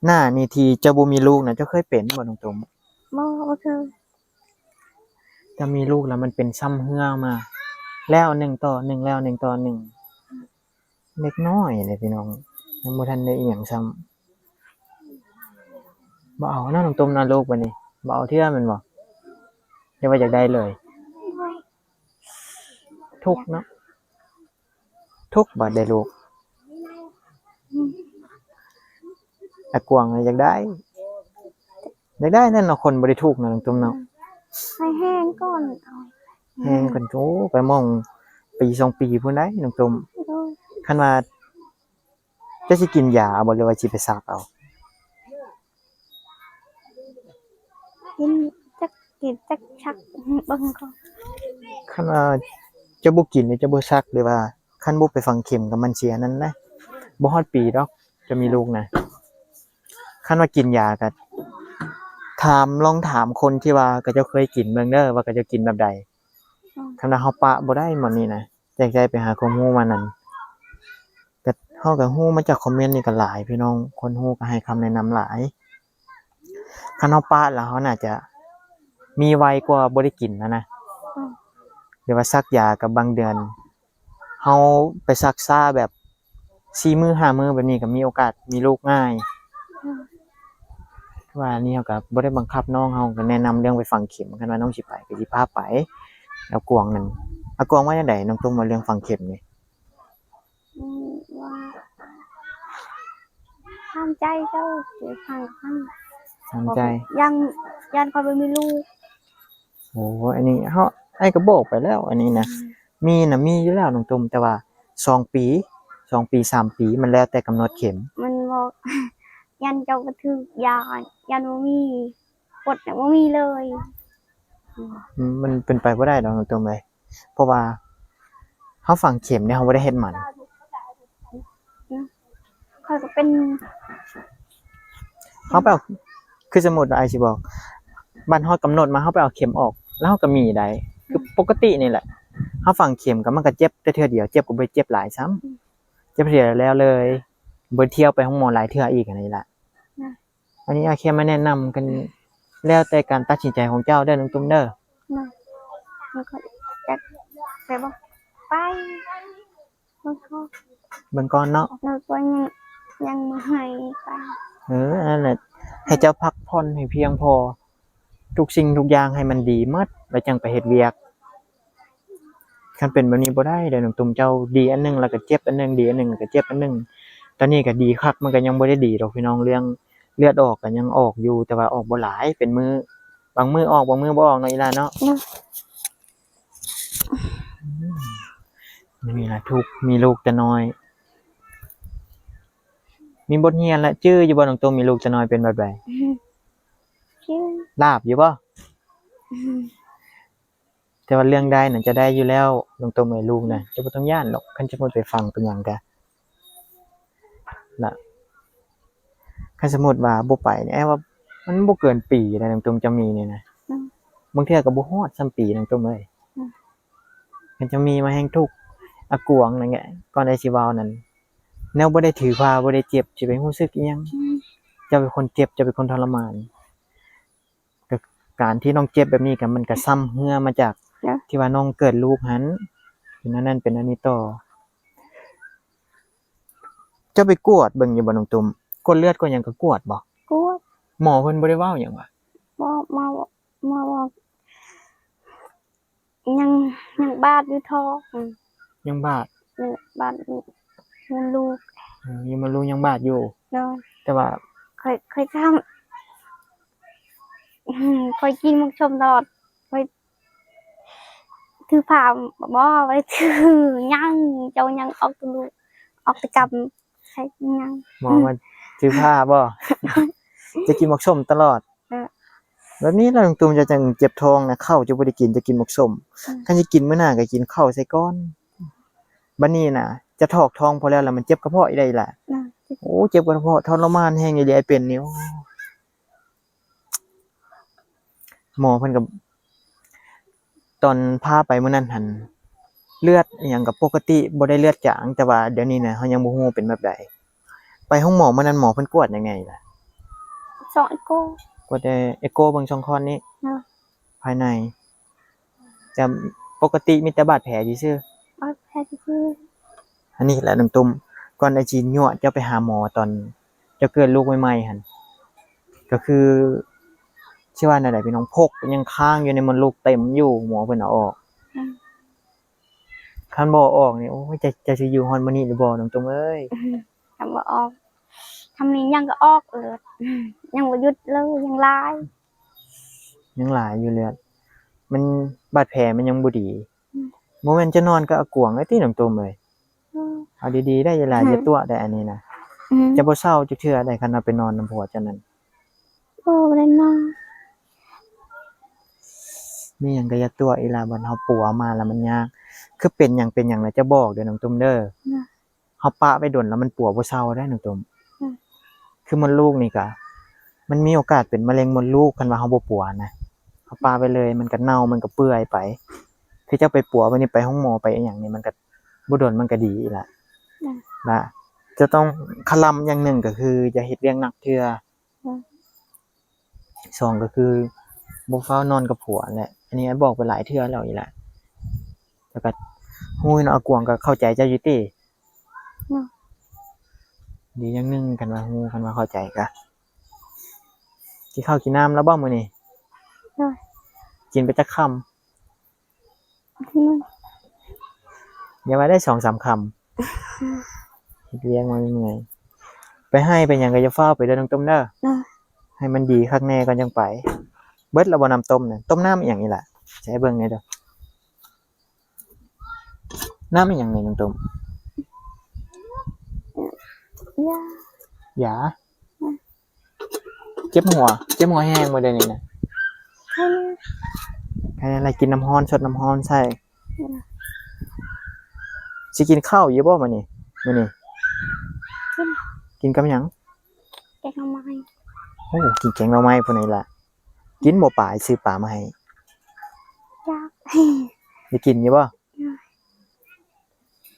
ໜ້ານີ້ທີ່ເຈົ້າບໍ່ມີລູກນະ ເຈົ້າເຄີຍເປັນບໍ່ ນ້ອງຕຸ້ມ? ບໍ່ ບໍ່ເຄີຍ. ເຈົ້າມີລູກແລ້ວມັນເປັນຊ້ຳເຮື້ອມາ ແລ້ວໜຶ່ງຕໍ່ໜຶ່ງ ແລ້ວໜຶ່ງຕໍ່ໜຶ່ງ. ເດັກນ້ອຍເດ້ພີ່ນ້ອງ ຍັງບໍ່ທັນໄດ້ອີ່ຫຍັງຊ້ຳ. ບໍ່ເອົາເນາະ ນ້ອງຕຸ້ມເນາະ ລູກບາດນີ້ ບໍ່ເອົາເທື່ອແມ່ນບໍ່? ຢ່າວ່າຢາກໄດ້ເລີຍ ທຸກເນາະ ທຸກບາດໄດ້ລູກ. ອາກວາງຢາກໄດ້ ຢາກໄດ້ນັ້ນເນາະ ຄົນບໍ່ໄດ້ທຸກເນາະ ນ້ອງຕຸ້ມເນາະ. ໃຫ້ແຮງກ່ອນ ແຮງກ່ອນ. ໂອ້ ໄປມອງປີສອງປີພຸ້ນໃດ໋ ນ້ອງຕຸ້ມ. ໂດຍ. ຄັນວ່າ ເຈົ້າຊິກິນຢາເອົາບໍ່ ຫຼືວ່າຊິໄປສັກເອົາ? ກິນ ຈັກກິນຈັກສັກ ເບິ່ງກ່ອນ. ຄັນວ່າເຈົ້າບໍ່ກິນ ເຈົ້າບໍ່ສັກ ຫຼືວ່າຄັນບໍ່ໄປຝັງເຂັມ ກໍມັນຊິອັນນັ້ນນະ ບໍ່ຮອດປີດອກ ເຈົ້າມີລູກນະ. ຄັນວ່າກິນຢາກໍຖາມ ລອງຖາມຄົນທີ່ວ່າເຂົາເຈົ້າເຄີຍກິນເບິ່ງເດີ ວ່າເຂົາເຈົ້າກິນແບບໃດ. ອືມ. ຄັນວ່າເຮົາປະບໍ່ໄດ້ໝົດນີ້ນະ ແຈກໃຈໄປຫາຄວາມຮູ້ມານັ້ນ ກໍ ເຮົາກໍຮູ້ມາຈາກຄອມເມັນນີ້ກໍຫຼາຍພີ່ນ້ອງ ຄົນຮູ້ກໍໃຫ້ຄຳແນະນຳຫຼາຍ. ຄັນເຮົາປະແລ້ວ ເຮົາໜ້າຈະມີໄວກວ່າບໍ່ໄດ້ກິນນະນະ. ອືມ. ຫຼືວ່າສັກຢາກັບບາງເດືອນ ເຮົາໄປສັກຊ້າແບບສີ່ມື້ຫ້າມື້ແບບນີ້ ກໍມີໂອກາດມີລູກງ່າຍ. ອືມ. ຄືວ່າອັນນີ້ເຮົາກໍບໍ່ໄດ້ບັງຄັບນ້ອງ ເຮົາກໍແນະນຳເລື່ອງໄປຝັງເຂັມ ຄັນວ່ານ້ອງຊິໄປກໍຊິພາໄປ. ອາກວາງນັ້ນ ອາກວາງວ່າຈັ່ງໃດ ນ້ອງຕຸ້ມ ວ່າເລື່ອງຝັງເຂັມນີ້? ອືມ ວ່າ ຕາມໃຈເຈົ້າ ຊິຟັງກັນ ຕາມໃຈ ຢ້ານ ຢ້ານຂ້ອຍບໍ່ມີລູກ. ໂອ້ ອັນນີ້ເຮົາ ອ້າຍກໍບອກໄປແລ້ວ ອັນນີ້ນະ. ອືມ. ມີນະ ມີຢູ່ແລ້ວ ນ້ອງຕຸ້ມ ແຕ່ວ່າສອງປີ ສອງປີ ສາມປີ ມັນແລ້ວແຕ່ກຳນົດເຂັມ. ມັນບອກ ຢ້ານເຈົ້າບໍ່ຖືກຢາ ຢ້ານບໍ່ມີ ກົດຍັງບໍ່ມີເລີຍ. ອືມ ມັນເປັນໄປບໍ່ໄດ້ດອກ ນ້ອງຕຸ້ມເອີຍ ເພາະວ່າເຮົາຝັງເຂັມນີ້ ເຮົາບໍ່ໄດ້ເຮັດໝັນ. ອືມ ຂ້ອຍກໍເປັນ ເຮົາໄປເອົາ ຄືສົມມຸດວ່າ ອ້າຍຊິບອກ ບັດຮອດກຳນົດມາ ເຮົາໄປເອົາເຂັມອອກ ແລ້ວເຮົາກໍມີໄດ້ ອືມ ຄືປົກກະຕິນີ້ແຫຼະ. ເຮົາຝັງເຂັມກໍ ມັນກໍເຈັບແຕ່ເທື່ອດຽວ ເຈັບກໍບໍ່ໄດ້ເຈັບຫຼາຍຊ້ຳ. ອືມ. ເຈັບເທື່ອແລ້ວເລີຍ ບໍ່ໄດ້ທ່ຽວໄປໂຮງໝໍຫຼາຍເທື່ອອີກ ອັນນີ້ລະ. ອືມ. ອັນນີ້ອ້າຍແຄ່ມາແນະນຳກັນ ແລ້ວແຕ່ການຕັດສິນໃຈຂອງເຈົ້າເດີ ນ້ອງຕຸ້ມເດີ. ນະ ມັນກໍຈັກໄປບໍ່ ໄປ ເບິ່ງກ່ອນ ເບິ່ງກ່ອນເນາະ. ແລ້ວກໍຍັງ ຍັງບໍ່ໃຫ້ໄປ. ເອີ ອັນນັ້ນແຫຼະ ໃຫ້ເຈົ້າພັກຜ່ອນໃຫ້ພຽງພໍ ທຸກສິ່ງທຸກຢ່າງໃຫ້ມັນດີໝົດ ແລ້ວຈັ່ງໄປເຮັດວຽກ. ຄັນເປັນແບບນີ້ບໍ່ໄດ້ເດີນ້ອງຕຸ້ມ ເຈົ້າ ດີອັນໜຶ່ງແລ້ວກໍເຈັບອັນໜຶ່ງ ດີອັນໜຶ່ງແລ້ວກໍເຈັບອັນໜຶ່ງ. ຕອນນີ້ກໍດີຄັກ ມັນກໍຍັງບໍ່ໄດ້ດີດອກພີ່ນ້ອງ ເລື່ອງເລືອດອອກກໍຍັງອອກຢູ່ ແຕ່ວ່າອອກບໍ່ຫຼາຍ ເປັນມື້ ບາງມື້ອອກ ບາງມື້ບໍ່ອອກເນາະ ອີ່ຫຼ້າເນາະ. ອືມ ນີ້ລະທຸກ ມີລູກແຕ່ນ້ອຍ ມີບົດຮຽນລະ. ຈື່ຢູ່ບໍ່ນ້ອງຕຸ້ມ ມີລູກແຕ່ນ້ອຍເປັນແບບໃດ? ອືມ ຈື່ ລາບຢູ່ບໍ່? ອືມ ແຕ່ວ່າເລື່ອງໄດ້ນັ້ນຈະໄດ້ຢູ່ແລ້ວ ນ້ອງຕຸ້ມເອີຍ ລູກນະ ອືມ ເຈົ້າບໍ່ຕ້ອງຢ້ານດອກ. ຄັນສົມມຸດໄປຝັງໄປຫຍັງກະ ລະ ຄັນສົມມຸດວ່າບໍ່ໄປນີ້ ອ້າຍວ່າມັນບໍ່ເກີນປີນະ ນ້ອງຕຸ້ມຈະມີນີ້ນະ. ອືມ ບາງເທື່ອກໍບໍ່ຮອດຊ້ຳປີ ນ້ອງຕຸ້ມເອີຍ. ອືມ ຄັນຈະມີມາແຮ່ງທຸກ. ອາກວງນັ້ນແຫຼະ ກ່ອນອ້າຍຊິເວົ້ານັ້ນ ແນວບໍ່ໄດ້ຖືພາ ບໍ່ໄດ້ເຈັບ ຊິໄປຮູ້ສຶກອີ່ຫຍັງ? ອືມ ເຈົ້າເປັນຄົນເຈັບ ເຈົ້າເປັນຄົນທໍລະມານ. ກໍການທີ່ນ້ອງເຈັບແບບນີ້ກໍ ມັນກໍຊ້ຳເຮື້ອມາຈາກ ເນາະ ທີ່ວ່ານ້ອງເກີດລູກຫັ້ນ ເປັນອັນນັ້ນເປັນອັນນີ້ຕໍ່. ເຈົ້າໄປກວດເບິ່ງຢູ່ບໍ່ນ້ອງຕຸ້ມ? ກວດເລືອດກວດຫຍັງກໍກວດບໍ່? ກວດ. ໝໍເພິ່ນບໍ່ໄດ້ເວົ້າຫຍັງຫວາ? ໝໍ ໝໍ ໝໍບອກ ຍັງ ຍັງບາດຢູ່ທ້ອງ. ອືມ ຍັງບາດ. ເອີ ບາດຢູ່ມົດລູກ. ເອີ ຢູ່ມົດລູກຍັງບາດຢູ່. ໂດຍ. ແຕ່ວ່າຂ້ອຍ ຂ້ອຍທຳ ອືມ ຂ້ອຍກິນໝາກສົ້ມຕະຫຼອດ ຂ້ອຍຖືພາບໍ່ ບໍ່ໄດ້ຖືຫຍັງ ເຈົ້າຍັງອອກແຕ່ລູກ ອອກແຕ່ກຳ ໃສ່ຫຍັງ ໝໍວ່າ ຖືພາບໍ່? ຈະກິນໝາກສົ້ມຕະຫຼອດ. ເອີ ແບບນີ້ລະນ້ອງຕຸ້ມຈະຈັ່ງເຈັບທ້ອງນະ, ເຂົ້າຈະບໍ່ໄດ້ກິນ, ຈະກິນໝາກສົ້ມ. ອືມ ຄັນຈະກິນມື້ໜ້າກໍກິນເຂົ້າໃສ່ກ່ອນ. ບັດນີ້ນະ ຈະຖອກທ້ອງພໍແລ້ວ ລະມັນເຈັບກະເພາະອີກໄດ໋ລະ. ອືມ ໂອ້ ເຈັບກະເພາະ ທໍລະມານແຮງອີ່ຫຼີ ອ້າຍເປັນນີ້. ໂອ້ ໝໍເພິ່ນກໍ ຕອນພາໄປມື້ນັ້ນຫັ້ນ ເລືອດອີ່ຫຍັງກໍປົກກະຕິ ບໍ່ໄດ້ເລືອດຈາງ, ແຕ່ວ່າດຽວນີ້ນະ ເຮົາຍັງບໍ່ຮູ້ເປັນແບບໃດ. ໄປໂຮງໝໍມື້ນັ້ນ ໝໍເພິ່ນກວດຫຍັງແດ່ລະ? ສອງເອໂກ ກວດແຕ່ເອໂກເບິ່ງຊ່ອງຄອດນີ້. ເນາະ ພາຍໃນ ແຕ່ປົກກະຕິມີແຕ່ບາດແຜຊື່ໆ. ບາດແຜຊື່ໆ. ອັນນີ້ແຫຼະນ້ອງຕຸ້ມ, ກ່ອນອ້າຍຊິຍົວະເຈົ້າໄປຫາໝໍຕອນເຈົ້າເກີດລູກໃໝ່ໆຫັ້ນ ກໍຄື ຊິວ່າແນວໃດພີ່ນ້ອງ, ພົກຍັງຄ້າງຢູ່ໃນມົດລູກເຕັມຢູ່, ໝໍເພິ່ນເອົາອອກ. ອືມ ຄັນບໍ່ເອົາອອກນີ້ ໂອ້ຍ ເຈົ້າ ເຈົ້າຊິຢູ່ຮອດມື້ນີ້ຫຼືບໍ່ນ້ອງຕຸ້ມເອີຍ? ອືມ ຄັນບໍ່ອອກ ທຳນີ້ຍັງກໍອອກເລີຍ, ຍັງບໍ່ຢຸດເລີຍ, ຍັງຫຼາຍ ຍັງຫຼາຍຢູ່ເລືອດ, ມັນ ບາດແຜມັນຍັງບໍ່ດີ. ອືມ ບໍ່ແມ່ນຈະນອນກັບອາກວງເອີຍຕິນ້ອງຕຸ້ມເອີຍ? ອືມ ເອົາດີໆໄດ໋ ຢ່າຫຼາຍ ອືມ ຢ່າຕົວະໄດ໋ ອັນນີ້ນະ. ອືມ ຈະບໍ່ເຊົາຈັກເທື່ອໄດ໋ ຄັນວ່າໄປນອນນຳຜົວເຈົ້ານັ້ນ. ບໍ່ ບໍ່ໄດ້ນອນ. ມີຫຍັງກໍຢ່າຕົວະອີ່ຫຼ້າ, ບັດເຮົາປົວມາແລ້ວມັນຍາກ. ຄືເປັນຫຍັງເປັນຫຍັງລະຈະບອກເດີນ້ອງຕຸ້ມເດີ. ນະ ເຮົາປະໄວ້ດົນແລ້ວມັນປົວບໍ່ເຊົາໄດ໋ນ້ອງຕຸ້ມ. ອືມ ຄືມົດລູກນີ້ກະ ມັນມີໂອກາດເປັນມະເລັງມົດລູກ ຄັນວ່າເຮົາບໍ່ປົວນະ. ເຮົາປະໄວ້ເລີຍ ມັນກະເນົ່າ ມັນກະເປື່ອຍໄປ. ຄືເຈົ້າໄປປົວໄວ້ນີ້ ໄປໂຮງໝໍໄປອີ່ຫຍັງນີ້ ມັນກະບໍ່ດົນມັນກະດີລະ. ອືມ ລະຈະຕ້ອງຄະລຳຢ່າງໜຶ່ງ ກໍຄືຢ່າເຮັດວຽກໜັກເທື່ອ. ອືມ ສອງກໍຄືບໍ່ຟ້າວນອນກັບຜົວແຫຼະ, ອັນນີ້ອ້າຍບອກໄປຫຼາຍເທື່ອແລ້ວອີ່ຫຼະ. ແລ້ວກໍຮູ້ເນາະ ອາກວງກໍເຂົ້າໃຈເຈົ້າຢູ່ຕິ. ເນາະ ດີຢ່າງໜຶ່ງ ຄັນວ່າຮູ້ ຄັນວ່າເຂົ້າໃຈກະ. ກິນເຂົ້າກິນນ້ຳແລ້ວບໍ່ມື້ນີ້? ໂດຍ. ກິນໄປຈັກຄຳ? ອືມ ຢ່າວ່າໄດ້ສອງສາມຄຳ. ອືມ ເຮັດວຽກມາເມື່ອຍ. ໄປໄຮ່ໄປຫຍັງກໍຢ່າຟ້າວໄປເດີນ້ອງຕຸ້ມເດີ. ໂດຍ. ໃຫ້ມັນດີຄັກແນ່ກ່ອນຈັ່ງໄປ. ເບິດແລ້ວບໍ່ນ້ຳຕົ້ມນະ? ຕົ້ມນ້ຳອີ່ຫຍັງນີ້ລະ? ໃສ່ເບິ່ງແດ່ເດີ. ນ້ຳອີ່ຫຍັງນີ້ນ້ອງຕຸ້ມ? ຢາ. ຢາ? ອືມ ເຈັບຫົວ ເຈັບຫົວແຮງບໍ່ດຽວນີ້ນະ? ແຄ່ນັ້ນ ແຄ່ນັ້ນແຫຼະ. ກິນນ້ຳຮ້ອນ ຊົດນ້ຳຮ້ອນໃສ່. ອືມ ຊິກິນເຂົ້າຢູ່ບໍ່ມື້ນີ້? ມື້ນີ້ ກິນ. ກິນກັບຫຍັງ? ແກງໜໍ່ໄມ້. ໂອ້ ກິນແກງໜໍ່ໄມ້ພຸ້ນນີ້ລະ. ກິນບໍ່ປາ ຊື້ປາມາໃຫ້? ຢາກ. ໄດ້ກິນຢູ່ບໍ່? ຢາ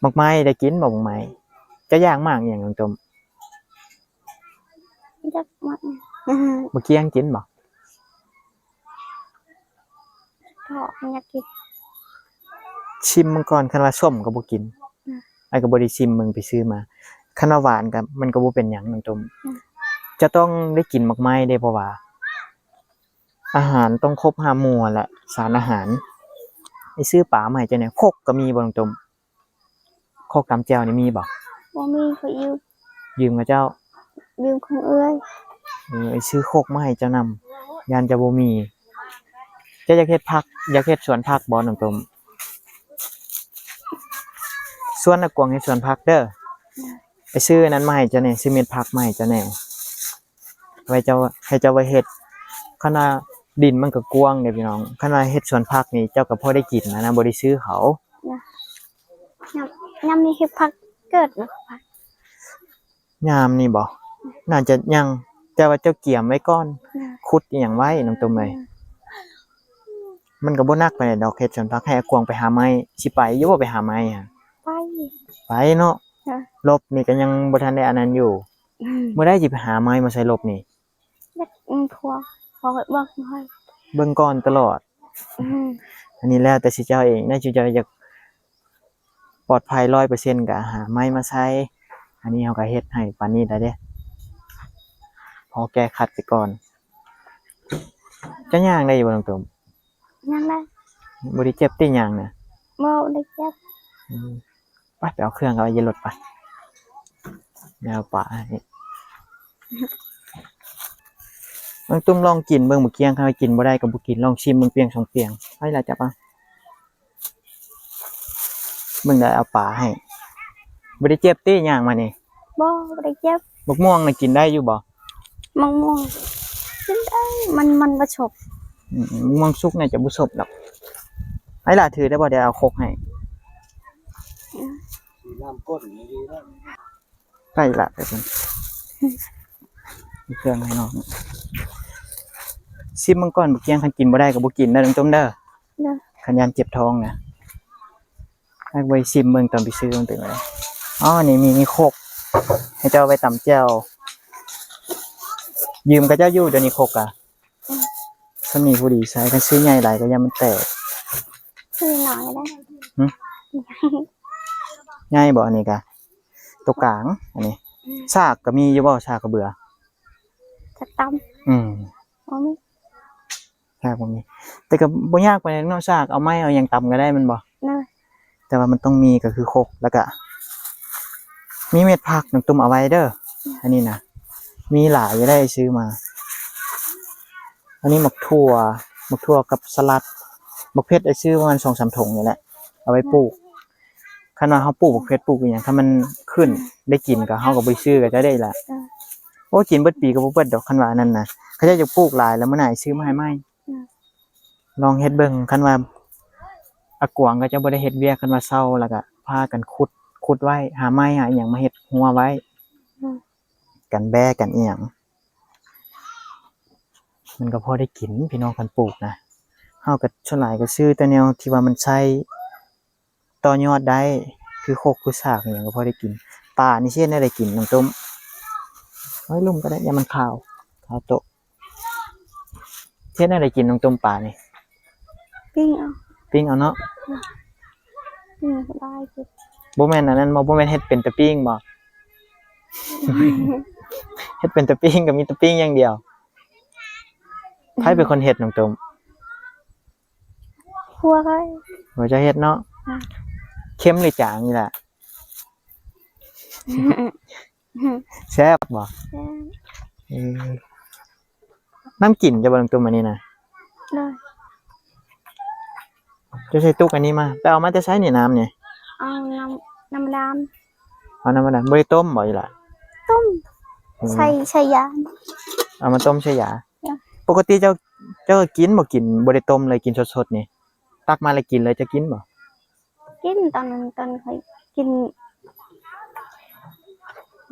ກ. ໝາກໄມ້ໄດ້ກິນບໍ່? ໝາກໄມ້. ເຈົ້າຢາກໝາກອີ່ຫຍັງນ້ອງຕຸ້ມ? ຢາກໝາກ ໝາກກຽງກິນບໍ່? ກໍຢາກກິນ. ຊິມເບິ່ງກ່ອນ, ຄັນວ່າສົ້ມກໍບໍ່ກິນ. ອືມ ອ້າຍກໍບໍ່ໄດ້ຊິມເບິ່ງ, ໄປຊື້ມາ. ຄັນວ່າຫວານກໍ ມັນກໍບໍ່ເປັນຫຍັງນ້ອງຕຸ້ມ. ອືມ ຈະຕ້ອງໄດ້ກິນໝາກໄມ້ເດ້, ເພາະວ່າ ອາຫານຕ້ອງຄົບຫ້າໝູ່ຫັ້ນແຫຼະ, ສານອາຫານ. ໄປຊື້ປາມາໃຫ້ເຈົ້າແດ່. ຄົກກໍມີບໍ່ນ້ອງຕຸ້ມ? ຄົກຕຳແຈ່ວນີ້ມີບໍ່? ບໍ່ມີ, ຂ້ອຍຢືມ. ຢືມເຂົາເຈົ້າ? ຢືມຂອງເອື້ອຍ. ເອີ ໄປຊື້ຄົກມາໃຫ້ເຈົ້ານຳ, ຢ້ານເຈົ້າບໍ່ມີ. ເຈົ້າຢາກເຮັດຜັກ, ຢາກເຮັດສວນຜັກບໍ່ນ້ອງຕຸ້ມ? ຊວນອາກວງເຮັດສວນຜັກເດີ. ໄປຊື້ອັນນັ້ນມາໃຫ້ເຈົ້າແດ່, ຊື້ເມັດຜັກມາໃຫ້ເຈົ້າແດ່. ໄວ້ເຈົ້າ ໃຫ້ເຈົ້າໄວ້ເຮັດ. ຄັນວ່າດິນມັນກໍກວ້າງເດ້ພີ່ນ້ອງ, ຄັນວ່າເຮັດສວນຜັກນີ້ເຈົ້າກໍພໍໄດ້ກິນນະ, ບໍ່ໄດ້ຊື້ເຂົາ. ຍາມ ຍາມນີ້ເຮັດຜັກເກີດບໍ່? ຍາມນີ້ບໍ່? ໜ້າຈະຍັງ, ແຕ່ວ່າເຈົ້າກຽມໄວ້ກ່ອນ, ນະ ຂຸດອີ່ຫຍັງໄວ້ນ້ອງຕຸ້ມເອີຍ. ອືມ ມັນກໍບໍ່ໜັກປານໃດດອກ ເຮັດສວນຜັກ. ໃຫ້ອາກວງໄປຫາໄມ້. ຊິໄປຢູ່ບໍ່ໄປຫາໄມ້ຫະ? ໄປ. ໄປເນາະ. ນະ ລົບນີ້ກໍຍັງບໍ່ທັນໄດ້ອັນນັ້ນຢູ່. ອືມ ມື້ໃດຊິໄປຫາໄມ້ມາໃສ່ລົບນີ້? ເບິ່ງກ່ອນ ເບິ່ງກ່ອນຕະຫຼອດ. ອືມ ອັນນີ້ແລ້ວແຕ່ຊິເຈົ້າເອງນະ, ຊິເຈົ້າຢາກປອດໄພຮ້ອຍເປີເຊັນກໍຫາໄມ້ມາໃສ່. ອັນນີ້ເຮົາກໍເຮັດໃຫ້ປານນີ້ແລ້ວເດ້, ພໍແກ້ຂັດໄປກ່ອນ. ເຈົ້າຍ່າງໄດ້ຢູ່ບໍ່ນ້ອງຕຸ້ມ? ຍ່າງໄດ້. ບໍ່ໄດ້ເຈັບຕິຍ່າງນະ? ບໍ່ ບໍ່ໄດ້ເຈັບ. ອືມ ໄປ ໄປເອົາເຄື່ອງເອົາຢູ່ລົດໄປ. ແລ້ວປາໃຫ້ນ້ອງຕຸ້ມລອງກິນເບິ່ງໝາກກຽງ, ຄັນວ່າກິນບໍ່ໄດ້ກໍບໍ່ກິນ, ລອງຊີມເບິ່ງປຽງສອງປຽງ. ໃຫ້ລະຈັບເອົາ ເບິ່ງໄດ້ເອົາປາໃຫ້. ບໍ່ໄດ້ເຈັບຕິຍ່າງມານີ້? ບໍ່ ບໍ່ໄດ້ເຈັບ. ບັກມ່ວງນະກິນໄດ້ຢູ່ບໍ່? ບັກມ່ວງກິນໄດ້ ມັນ ມັນບໍ່ສົບ. ອືມ ບັກມ່ວງສຸກໜ້າຈະບໍ່ສົບດອກ. ໃຫ້ຫຼານຖືໄດ້ບໍ່? ດຽວເອົາຄົກໃຫ້. ອືມ ນ້ຳກົ້ນນີ້ດີເນາະ. ໄປລະ ໄປເບິ່ງເຄື່ອງໃຫ້ນ້ອງ ຊິມເບິ່ງກ່ອນ. ບໍ່ກຽງ ຄັນກິນບໍ່ໄດ້ກໍບໍ່ກິນເດີ ນ້ອງຕຸ້ມເດີ. ຄັນຢ້ານເຈັບທ້ອງນະ. ໃຫ້ໄວ້ຊິມເບິ່ງຕອນໄປຊື້ມັນເປັນແນວໃດ. ອໍ ນີ້ມີ ມີຄົກ ໃຫ້ເຈົ້າໄວ້ຕຳແຈ່ວ. ຢືມເຂົາເຈົ້າຢູ່ ດຽວນີ້ຄົກກະ ສ່ຳນີ້ພໍດີໃຊ້. ຄັນຊື້ໃຫຍ່ຫຼາຍກໍຢ້ານມັນແຕກ. ຊື້ນ້ອຍກໍໄດ້. ຫຶ? ໃຫຍ່ບໍ່? ອັນນີ້ກະ ໂຕກາງ ອັນນີ້. ອືມ ສາກກໍມີຢູ່ບໍ່? ສາກກະເບືອ ສາກຕຳ. ອືມ ບໍ່ມີ. ສາກບໍ່ມີ ແຕ່ກໍບໍ່ຍາກປານໃດເນາະ. ສາກເອົາໄມ້ເອົາຫຍັງຕຳກໍໄດ້ແມ່ນບໍ່? ໂດຍ. ແຕ່ວ່າມັນຕ້ອງມີກໍຄືຄົກ ແລ້ວກະມີເມັດຜັກ. ນ້ອງຕຸ້ມເອົາໄວ້ເດີ ອັນນີ້ນະ ມີຫຼາຍຢູ່ໄດ໋ ຊື້ມາ. ອັນນີ້ໝາກຖົ່ວ ໝາກຖົ່ວກັບສະຫຼັດ. ໝາກເຜັດອ້າຍຊື້ປະມານສອງສາມຖົງນີ້ແຫຼະ ເອົາໄວ້ປູກ. ຄັນວ່າເຮົາປູກໝາກເຜັດ ປູກອີ່ຫຍັງ ຄັນມັນຂຶ້ນ ອືມ ໄດ້ກິນ ກໍເຮົາກໍບໍ່ໄດ້ຊື້ ກໍຈະໄດ້ລະ. ເອີ ໂອ້ ກິນເບິດປີກໍບໍ່ເບິດດອກ. ຄັນວ່າອັນນັ້ນນະ ເຂົາເຈົ້າຢາກປູກຫຼາຍ ແລ້ວມື້ໜ້າຊື້ມາໃຫ້ໃໝ່. ອືມ ລອງເຮັດເບິ່ງ. ຄັນວ່າອາກວາງເຂົາເຈົ້າບໍ່ໄດ້ເຮັດວຽກ ຄັນວ່າເຊົາແລ້ວກໍພາກັນຂຸດ ຂຸດໄວ້ ຫາໄມ້ຫາອີ່ຫຍັງມາເຮັດຮົ້ວໄວ້. ອືມ ກັນແບ້ກັນອີ່ຫຍັງ ມັນກໍພໍໄດ້ກິນພີ່ນ້ອງ ຄັນປູກນະ. ເຮົາກໍສ່ວນຫຼາຍກໍຊື້ແຕ່ແນວທີ່ວ່າມັນໃຊ້ ຕໍ່ຍອດໄດ້ ຄືຄົກຄືສາກອີ່ຫຍັງກໍພໍໄດ້ກິນ. ປານີ້ຊິເຮັດແນວໃດກິນນ້ອງຕຸ້ມ? ເອົາໃຫ້ລຸ່ມກໍໄດ້ ຢ່າມັນຂາວ ຂາວໂຕະ. ເຮັດແນວໃດກິນນ້ອງຕຸ້ມ ປານີ້? ປີ້ງເອົາ. ປີ້ງເອົາເນາະ. ປີ້ງສະບາຍ. ບໍ່ແມ່ນອັນນັ້ນບໍ່? ບໍ່ແມ່ນເຮັດເປັນແຕ່ປີ້ງບໍ່? ເຮັດເປັນແຕ່ປີ້ງ ກໍມີແຕ່ປີ້ງຢ່າງດຽວ. ໃຜເປັນຄົນເຮັດນ້ອງຕຸ້ມ? ຜົວຂ້ອຍ. ຜົວເຈົ້າເຮັດເນາະ. ອືມ ເຄັມຫຼືຈາງນີ້ລະ? ແຊບບໍ່? ແຊບ. ເອີ ນ້ຳກິນເຈົ້າບໍ່ນ້ອງຕຸ້ມ ອັນນີ້ນະ? ໂດຍ. ເຈົ້າໃສ່ຕຸກອັນນີ້ມາ ໄປເອົາມາແຕ່ໃສນີ້ ນ້ຳນີ້? ເອົານ້ຳ ນ້ຳບາດານ. ເອົານ້ຳບາດານ. ບໍ່ໄດ້ຕົ້ມບໍ່ອີ່ຫຼ້າ? ຕົ້ມ. ອືມ ໃສ່ ໃສ່ຢາ. ເອົາມາຕົ້ມໃສ່ຢາ. ໂດຍ. ປົກກະຕິເຈົ້າ ເຈົ້າກິນບໍ່? ກິນບໍ່ໄດ້ຕົ້ມເລີຍ ກິນສົດໆນີ້ ຕັກມາແລ້ວກິນເລີຍ ເຈົ້າກິນບໍ່? ກິນ ຕອນນັ້ນ ຕອນຂ້ອຍກິນ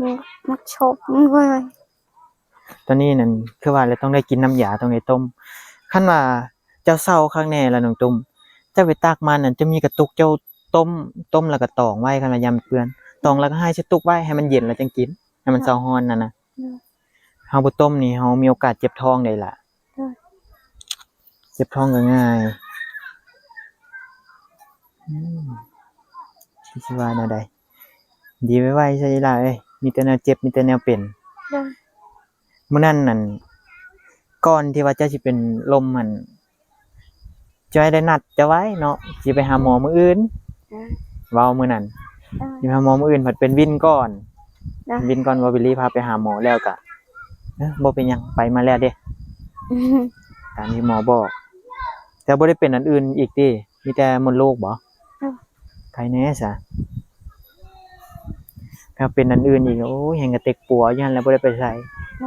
ມັນ ມັນໂຊບເວີຍ. ຕອນນີ້ນັ້ນ ຄືວ່າແລ້ວ ຕ້ອງໄດ້ກິນນ້ຳຢາ ຕ້ອງໄດ້ຕົ້ມ. ຄັນວ່າເຈົ້າເຊົາຄັກແນ່ລະນ້ອງຕຸ້ມ ເຈົ້າໄປຕັກມານັ້ນ ຈະມີກະຕຸກ ເຈົ້າຕົ້ມ ຕົ້ມແລ້ວກໍຕອງໄວ້ ຄັນວ່າຢ້ານມັນເປື້ອນ ຕອງແລ້ວກໍໃຫ້ໃສ່ຕຸກໄວ້ ໃຫ້ມັນເຢັນແລ້ວຈັ່ງກິນ ໃຫ້ມັນເຊົາຮ້ອນນັ້ນນະ. ເຮົາບໍ່ຕົ້ມນີ້ ເຮົາມີໂອກາດເຈັບທ້ອງໄດ້ລະ. ໂດຍ. ເຈັບທ້ອງກໍງ່າຍ. ອືມ ຊິວ່າແນວໃດ? ດີໄວໆຊະອີ່ຫຼ້າເອີຍ ມີແຕ່ແນວເຈັບ ມີແຕ່ແນວເປັນ. ໂດຍ. ມື້ນັ້ນນັ້ນ ກ່ອນທີ່ວ່າເຈົ້າຊິເປັນລົມຫັ້ນ ຈອຍໄດ້ນັດເຈົ້າໄວ້ເນາະ ຊິໄປຫາໝໍມື້ອື່ນ. ອືມ ເວົ້າມື້ນັ້ນ. ເອີ ຊິໄປຫາໝໍມື້ອື່ນ ພັດເປັນວິນກ່ອນ. ເອີ ວິນກ່ອນ ວ່າວິນລີພາໄປຫາໝໍແລ້ວກະ ເອີ ບໍ່ເປັນຫຍັງ ໄປມາແລ້ວເດ້. ອືມ ຕາມທີ່ໝໍບອກ. ແຕ່ບໍ່ໄດ້ເປັນອັນອື່ນອີກຕິ? ມີແຕ່ມົດລູກບໍ? ເອີ ໄຄແນ່ຊະ. ຖ້າເປັນອັນອື່ນອີກ ໂອ້ຍ ແຮ່ງກະເຕັກປົວຢູ່ຫັ້ນແຫຼະ ບໍ່ໄດ້ໄປໃສ. ເ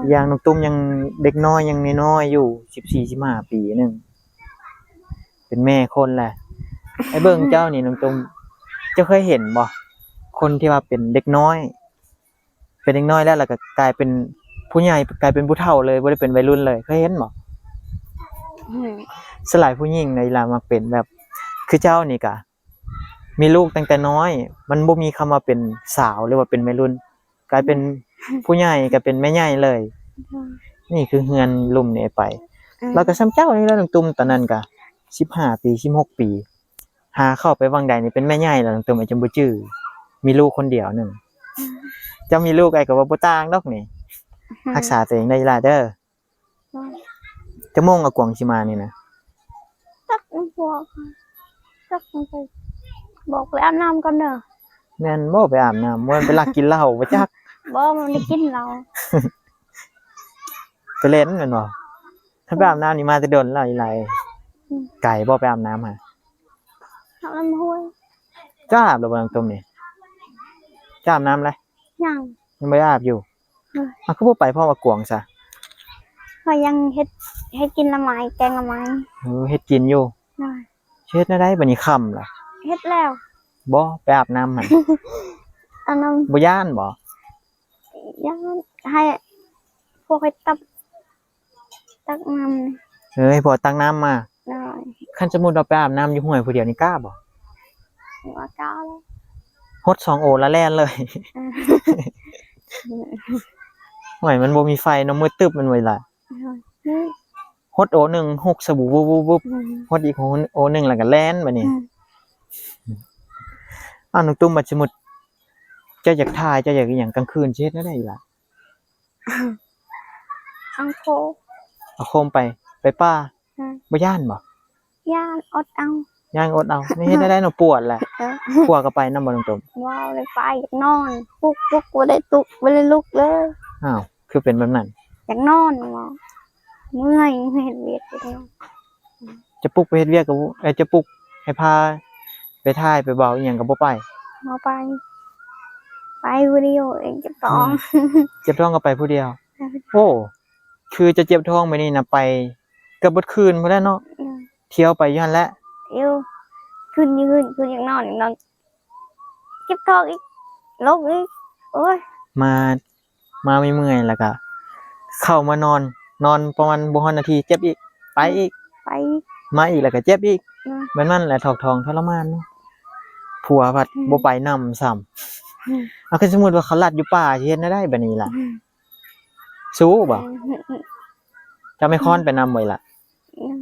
ອີ ຢ່າງນ້ອງຕຸ້ມຍັງເດັກນ້ອຍ ຍັງນ້ອຍໆຢູ່ ສິບສີ່ ສິບຫ້າປີໜຶ່ງ ເປັນແມ່ຄົນແຫຼະ. ໄອ້ເບິ່ງເຈົ້ານີ້ນ້ອງຕຸ້ມ ເຈົ້າເຄີຍເຫັນບໍ່? ຄົນທີ່ວ່າເປັນເດັກນ້ອຍ ເປັນເດັກນ້ອຍແລ້ວ ແລ້ວກໍກາຍເປັນຜູ້ໃຫຍ່ ກາຍເປັນຜູ້ເຖົ້າເລີຍ ບໍ່ໄດ້ເປັນໄວລຸ້ນເລີຍ ເຄີຍເຫັນບໍ່? ອືມ ສ່ວນຫຼາຍຜູ້ຍິງໃນລາວມັກເປັນແບບ ຄືເຈົ້ານີ້ກະ ມີລູກຕັ້ງແຕ່ນ້ອຍ ມັນບໍ່ມີຄຳວ່າເປັນສາວ ຫຼືວ່າເປັນໄວລຸ້ນ ກາຍເປັນ ອືມ ຜູ້ໃຫຍ່ ກາຍເປັນແມ່ໃຫຍ່ເລີຍ. ອືມ ນີ້ຄືເຮືອນລຸ່ມນີ້ໄປ. ອືມ ແລ້ວກໍສ່ຳເຈົ້ານີ້ແຫຼະ ນ້ອງຕຸ້ມ ຕອນນັ້ນກະສິບຫ້າປີ ສິບຫົກປີ ຫາເຂົ້າໄປຫວ່າງໃດນີ້ເປັນແມ່ໃຫຍ່ແລ້ວ ນ້ອງຕຸ້ມ ອ້າຍຈົນບໍ່ຈື່ ມີລູກຄົນດຽວໜຶ່ງ. ອືມ ເຈົ້າມີລູກ ອ້າຍກໍວ່າບໍ່ຕ່າງດອກນີ້. ອືມ ຮັກສາຕົວເອງໄດ້ອີ່ຫຼ້າເດີ. ໂດຍ. ຈັກໂມງອາກວາງຊິມານີ້ນະ? ຈັກ ພວກ ຈັກ ບອກໄປອາບນ້ຳກ່ອນເດີ. ແມ່ນບໍ່? ໄປອາບນ້ຳ ບໍ່ແມ່ນໄປລັກກິນເຫຼົ້າບໍ່ຈັກ? ບໍ່ ມັນໄດ້ກິນເຫຼົ້າ. ໄປເຫຼັ້ນແມ່ນບໍ່? ຄັນໄປອາບນ້ຳນີ້ມາແຕ່ດົນແລ້ວອີ່ຫຼ້າ. ອືມ ໄກບໍ່ໄປອາບນ້ຳຫະ? ອາບນ້ຳຫ້ວຍ. ເຈົ້າອາບແລ້ວບໍ່ ນ້ອງຕຸ້ມນີ້? ເຈົ້າອາບນ້ຳແລ້ວ? ຍັງ ຍັງບໍ່ໄດ້ອາບຢູ່. ໂດຍ ອ້າວ ຄືບໍ່ໄປພ້ອມອາກວງຊະ? ຂ້ອຍຍັງເຮັດ ເຮັດກິນໜໍ່ໄມ້ ແກງໜໍ່ໄມ້. ເອີ ເຮັດກິນຢູ່. ໂດຍ ຊິເຮັດແນວໃດບັດນີ້ຄ່ຳລະ? ເຮັດແລ້ວ. ບໍ່ ໄປອາບນ້ຳຫັ້ນ. ອາບນ້ຳ. ບໍ່ຢ້ານບໍ່? ຢ້ານ ໃຫ້ພວກຂ້ອຍຕັກ ຕັກນ້ຳ. ເອີ ໃຫ້ພວກຕັກນ້ຳມາ. ໂດຍ ຄັນສົມມຸດວ່າໄປອາບນ້ຳຢູ່ຫ້ວຍຜູ້ດຽວນີ້ກ້າບໍ່? ວ່າກ້າແລ້ວ. ຫົດສອງໂອລະແລ່ນເລີຍ. ເອີ ຫ້ວຍ ມັນບໍ່ມີໄຟເນາະ ມືດຕຶບແມ່ນບໍ່ລະ? ໂດຍ ຫົດໂອໜຶ່ງ ຫົກສະບູວຶບໆ ອືມ ຫົດອີກໂອໜຶ່ງ ແລ້ວກໍແລ່ນບາດນີ້. ອືມ ອ້າວ ນ້ອງຕຸ້ມ ບັດສົມມຸດເຈົ້າຢາກຖ່າຍ ເຈົ້າຢາກອີ່ຫຍັງກາງຄືນ ຊິເຮັດແນວໃດລະ? ເອົາໂຄມ ເອົາໂຄມໄປ ໄປປ່າ. ອືມ ບໍ່ຢ້ານບໍ່? ຢ້ານ ອົດເອົາ. ຢ້ານ ອົດເອົາ. ນີ້ເຮັດແນວໃດເນາະ ປວດແຫຼະ. ເອີ ຜົວກໍໄປນຳບໍ່ ນ້ອງຕຸ້ມ? ບໍ່ໄດ້ໄປ ຢາກນອນ. ປຸກ ປຸກ ບໍ່ໄດ້ຕຸກ ບໍ່ໄດ້ລຸກເລີຍ. ອ້າວ ຄືເປັນແບບນັ້ນ? ຢາກນອນ ເມື່ອຍ ເມື່ອຍເຮັດວຽກ. ຈະປຸກໄປເຮັດວຽກກໍ ເອີ ຈະປຸກໃຫ້ພາໄປຖ່າຍໄປເວົ້າອີ່ຫຍັງກໍບໍ່ໄປ? ບໍ່ໄປ ໄປຜູ້ດຽວເອງ ເຈັບທ້ອງ. ອືມ ເຈັບທ້ອງກໍໄປຜູ້ດຽວ. ໄປຜູ້ດຽວ. ໂອ້ ຄືຈະເຈັບທ້ອງແບບນີ້ນະ ໄປເກືອບເບິດຄືນພຸ້ນແຫຼະເນາະ. ອືມ ທ່ຽວໄປຢູ່ຫັ້ນແຫຼະ. ທ່ຽວ ຄືນຢູ່ ຄືນ ຄືນຢາກນອນ ນອນ ເຈັບທ້ອງອີກ ລົງອີກ. ໂອ້ຍ ມາ ມາເມື່ອຍໆ ແລ້ວກະເຂົ້າມານອນ ນອນປະມານບໍ່ຮອດນາທີ ເຈັບອີກ ໄປອີກ ໄປອີກ ມາອີກ ແລ້ວກະເຈັບອີກ. ອືມ ແບບນັ້ນແຫຼະ ຖອກຖອງທໍລະມານເນາະ. ຜົວພັດ ອືມ ບໍ່ໄປນຳຊ້ຳ. ອືມ ເອົາ ຄັນສົມມຸດວ່າເຂົາລັດຢູ່ປ່າ ຊິເຮັດແນວໃດບາດນີ້ລະ? ອືມ ສູ້ບໍ່? ອືມ ຈະໄມ້ຄ້ອນໄປນຳບໍ່ລະ? ອືມ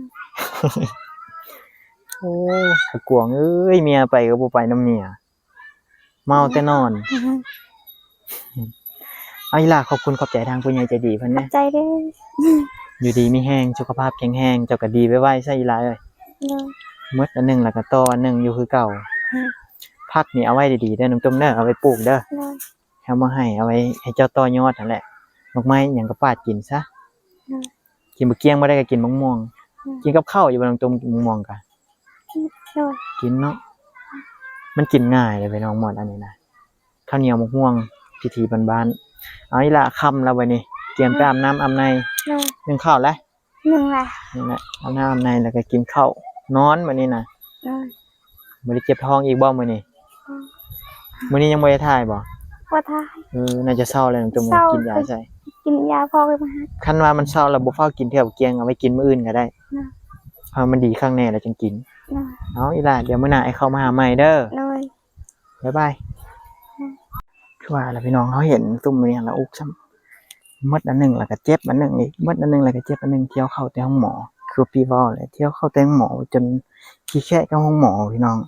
ໂອ້ຍ ອາກວງເອີຍ ເມຍໄປກໍບໍ່ໄປນຳເມຍ ເມົາແຕ່ນອນ. ອືມ ເອົາ ອີ່ຫຼ້າ ຂອບຄຸນຂອບໃຈທາງຜູ້ໃຫຍ່ໃຈດີເພິ່ນແດ່. ຂອບໃຈເດີ. ຢູ່ດີມີແຮງ ສຸຂະພາບແຂງແຮງ ເຈົ້າກໍດີໄວໆຊະ ອີ່ຫຼ້າເອີຍ. ໂດຍ ໝົດອັນໜຶ່ງ ແລ້ວກໍຕໍ່ອັນໜຶ່ງຢູ່ຄືເກົ່າ. ອືມ ຜັກນີ້ເອົາໄວ້ດີໆເດີ ນ້ອງຕຸ້ມເດີ ເອົາໄວ້ປູກເດີ. ໂດຍ ເອົາມາໃຫ້ ເອົາໄວ້ໃຫ້ເຈົ້າຕໍ່ຍອດຫັ້ນແຫຼະ. ໝາກໄມ້ຫຍັງກໍປາດກິນຊະ. ໂດຍ ກິນບໍ່ກ້ຽງ ບໍ່ໄດ້ກໍກິນໝາກມ່ວງ. ໂດຍ ກິນກັບເຂົ້າຢູ່ບໍ່ ນ້ອງຕຸ້ມ ໝາກມ່ວງກະ? ໂດຍ ກິນເນາະ. ມັນກິນງ່າຍເດ້ພີ່ນ້ອງ ໝົດອັນນີ້ນະ ເຂົ້າໜຽວໝາກມ່ວງ ພິທີບ້ານໆ. ເອົາ ອີ່ຫຼ້າ ຄ່ຳແລ້ວບັດນີ້ ກຽມໄປອາບນ້ຳອາບໃນ. ໂດຍ ໜຶ້ງເຂົ້າແລ້ວ. ໜຶ້ງແລ້ວ. ນີ້ແຫຼະ ອາບນ້ຳອາບໃນ ແລ້ວກໍກິນເຂົ້າ ນອນບັດນີ້ນະ. ໂດຍ ບໍ່ໄດ້ເຈັບທ້ອງອີກບໍ່ມື້ນີ້? ບໍ່. ມື້ນີ້ຍັງບໍ່ໄດ້ຖ່າຍບໍ່? ບໍ່ຖ່າຍ. ເອີ ໜ້າຈະເຊົາແລ້ວ ຕ້ອງກິນຢາໃສ່. ກິນຢາພໍໄປມາ. ຄັນວ່າມັນເຊົາແລ້ວບໍ່ຟ້າວກິນເທື່ອບໍ່ກ້ຽງ ເອົາໄວ້ກິນມື້ອື່ນກໍໄດ້. ໂດຍ ເອົາມັນດີຄັກແນ່ແລ້ວຈຶ່ງກິນ. ໂດຍ ເອົາ ອີ່ຫຼ້າ ດຽວມື້ໜ້າອ້າຍເຂົ້າມາຫາໃໝ່ເດີ. ໂດຍ ບາຍບາຍ. ໂດຍ ຄືວ່າລະພີ່ນ້ອງ ເຮົາເຫັນຕຸ້ມນີ້ລະອຸກຊ້ຳ. ໝົດອັນໜຶ່ງ ແລ້ວກໍເຈັບອັນໜຶ່ງອີກ ໝົດອັນໜຶ່ງ ແລ້ວກໍເຈັບອັນໜຶ່ງ. ທ່ຽວເຂົ້າແຕ່ໂຮງໝໍ ຄືພີ່ເວົ້າແຫຼະ ທ່ຽວເຂົ້າແຕ່ໂຮງໝໍຈົນຂີ້ແຄະກັບໂຮງໝໍ ພີ່ນ້ອງ.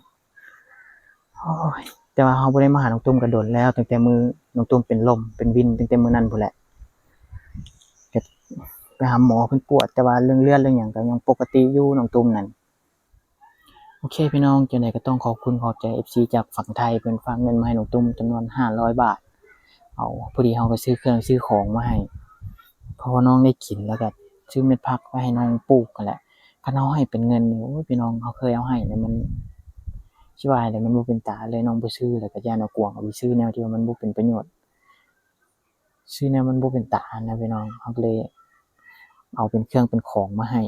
ໂອ້ຍ ແຕ່ວ່າເຮົາບໍ່ໄດ້ມາຫານ້ອງຕຸ້ມກໍດົນແລ້ວ ຕັ້ງແຕ່ມື້ນ້ອງຕຸ້ມເປັນລົມເປັນວິນ ຕັ້ງແຕ່ມື້ນັ້ນພຸ້ນແຫຼະ. ກໍໄປຫາໝໍເພິ່ນປວດ ແຕ່ວ່າເລື່ອງເລືອດເລື່ອງຫຍັງກໍຍັງປົກກະຕິຢູ່ ນ້ອງຕຸ້ມນັ້ນ. ໂອເຄພີ່ນ້ອງ ຈັ່ງໃດກໍຕ້ອງຂອບຄຸນຂອບໃຈເອັຟຊີຈາກຝັ່ງໄທ ເພິ່ນຝາກເງິນມາໃຫ້ນ້ອງຕຸ້ມຈຳນວນຫ້າຮ້ອຍບາດ. ເອົາ ພໍດີເຮົາກໍຊື້ເຄື່ອງຊື້ຂອງມາໃຫ້ ເພາະວ່ານ້ອງໄດ້ກິນ ແລ້ວກໍຊື້ເມັດຜັກໄວ້ໃຫ້ນ້ອງປູກຫັ້ນແຫຼະ. ຄັນເຮົາໃຫ້ເປັນເງິນນີ້ ໂອ້ຍ ພີ່ນ້ອງ ເຮົາເຄີຍເອົາໃຫ້ແລ້ວ ມັນ ຊິວ່າໃດ ມັນບໍ່ເປັນຕາເລີຍ. ນ້ອງບໍ່ຊື້ ແລ້ວກໍຢ້ານອາກວງເອົາໄປຊື້ແນວທີ່ວ່າມັນບໍ່ເປັນປະໂຫຍດ. ຊື້ແນວມັນບໍ່ເປັນຕາຫັ້ນນະພີ່ນ້ອງ ເຮົາກໍເລີຍເອົາເປັນເຄື່ອງເປັນຂອງມາໃຫ້.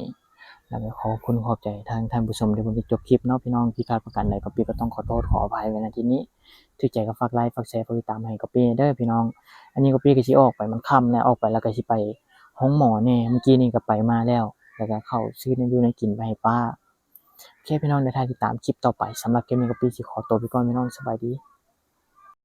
ແລ້ວກໍຂອບຄຸນຂອບໃຈທາງທ່ານຜູ້ຊົມທີ່ເບິ່ງຈົນຈົບຄລິບເນາະພີ່ນ້ອງ. ຜິດພາດປະການໃດ ກໍປີກໍຕ້ອງຂໍໂທດຂໍອະໄພໄວ້ນະທີ່ນີ້. ຖືກໃຈກໍຝາກໄລ ຝາກແຊ ຝາກຕິດຕາມໃຫ້ກໍປີເດີພີ່ນ້ອງ. ອັນນີ້ກໍປີກໍຊິອອກໄປ ມັນຄ່ຳແລ້ວ ອອກໄປແລ້ວກໍຊິໄປໂຮງໝໍແດ່. ມື້ກີ້ນີ້ກໍໄປມາແລ້ວ ແລ້ວກໍເຂົ້າຊື້ແນວຢູ່ແນວກິນໄປໃຫ້ປ້າ. ໂອເຄພີ່ນ້ອງ ດຽວຖ້າຕິດຕາມຄລິບຕໍ່ໄປ. ສຳລັບຄລິບນີ້ກໍປີຊິຂໍຕົວໄປກ່ອນພີ່ນ້ອງ ສະບາຍດີ.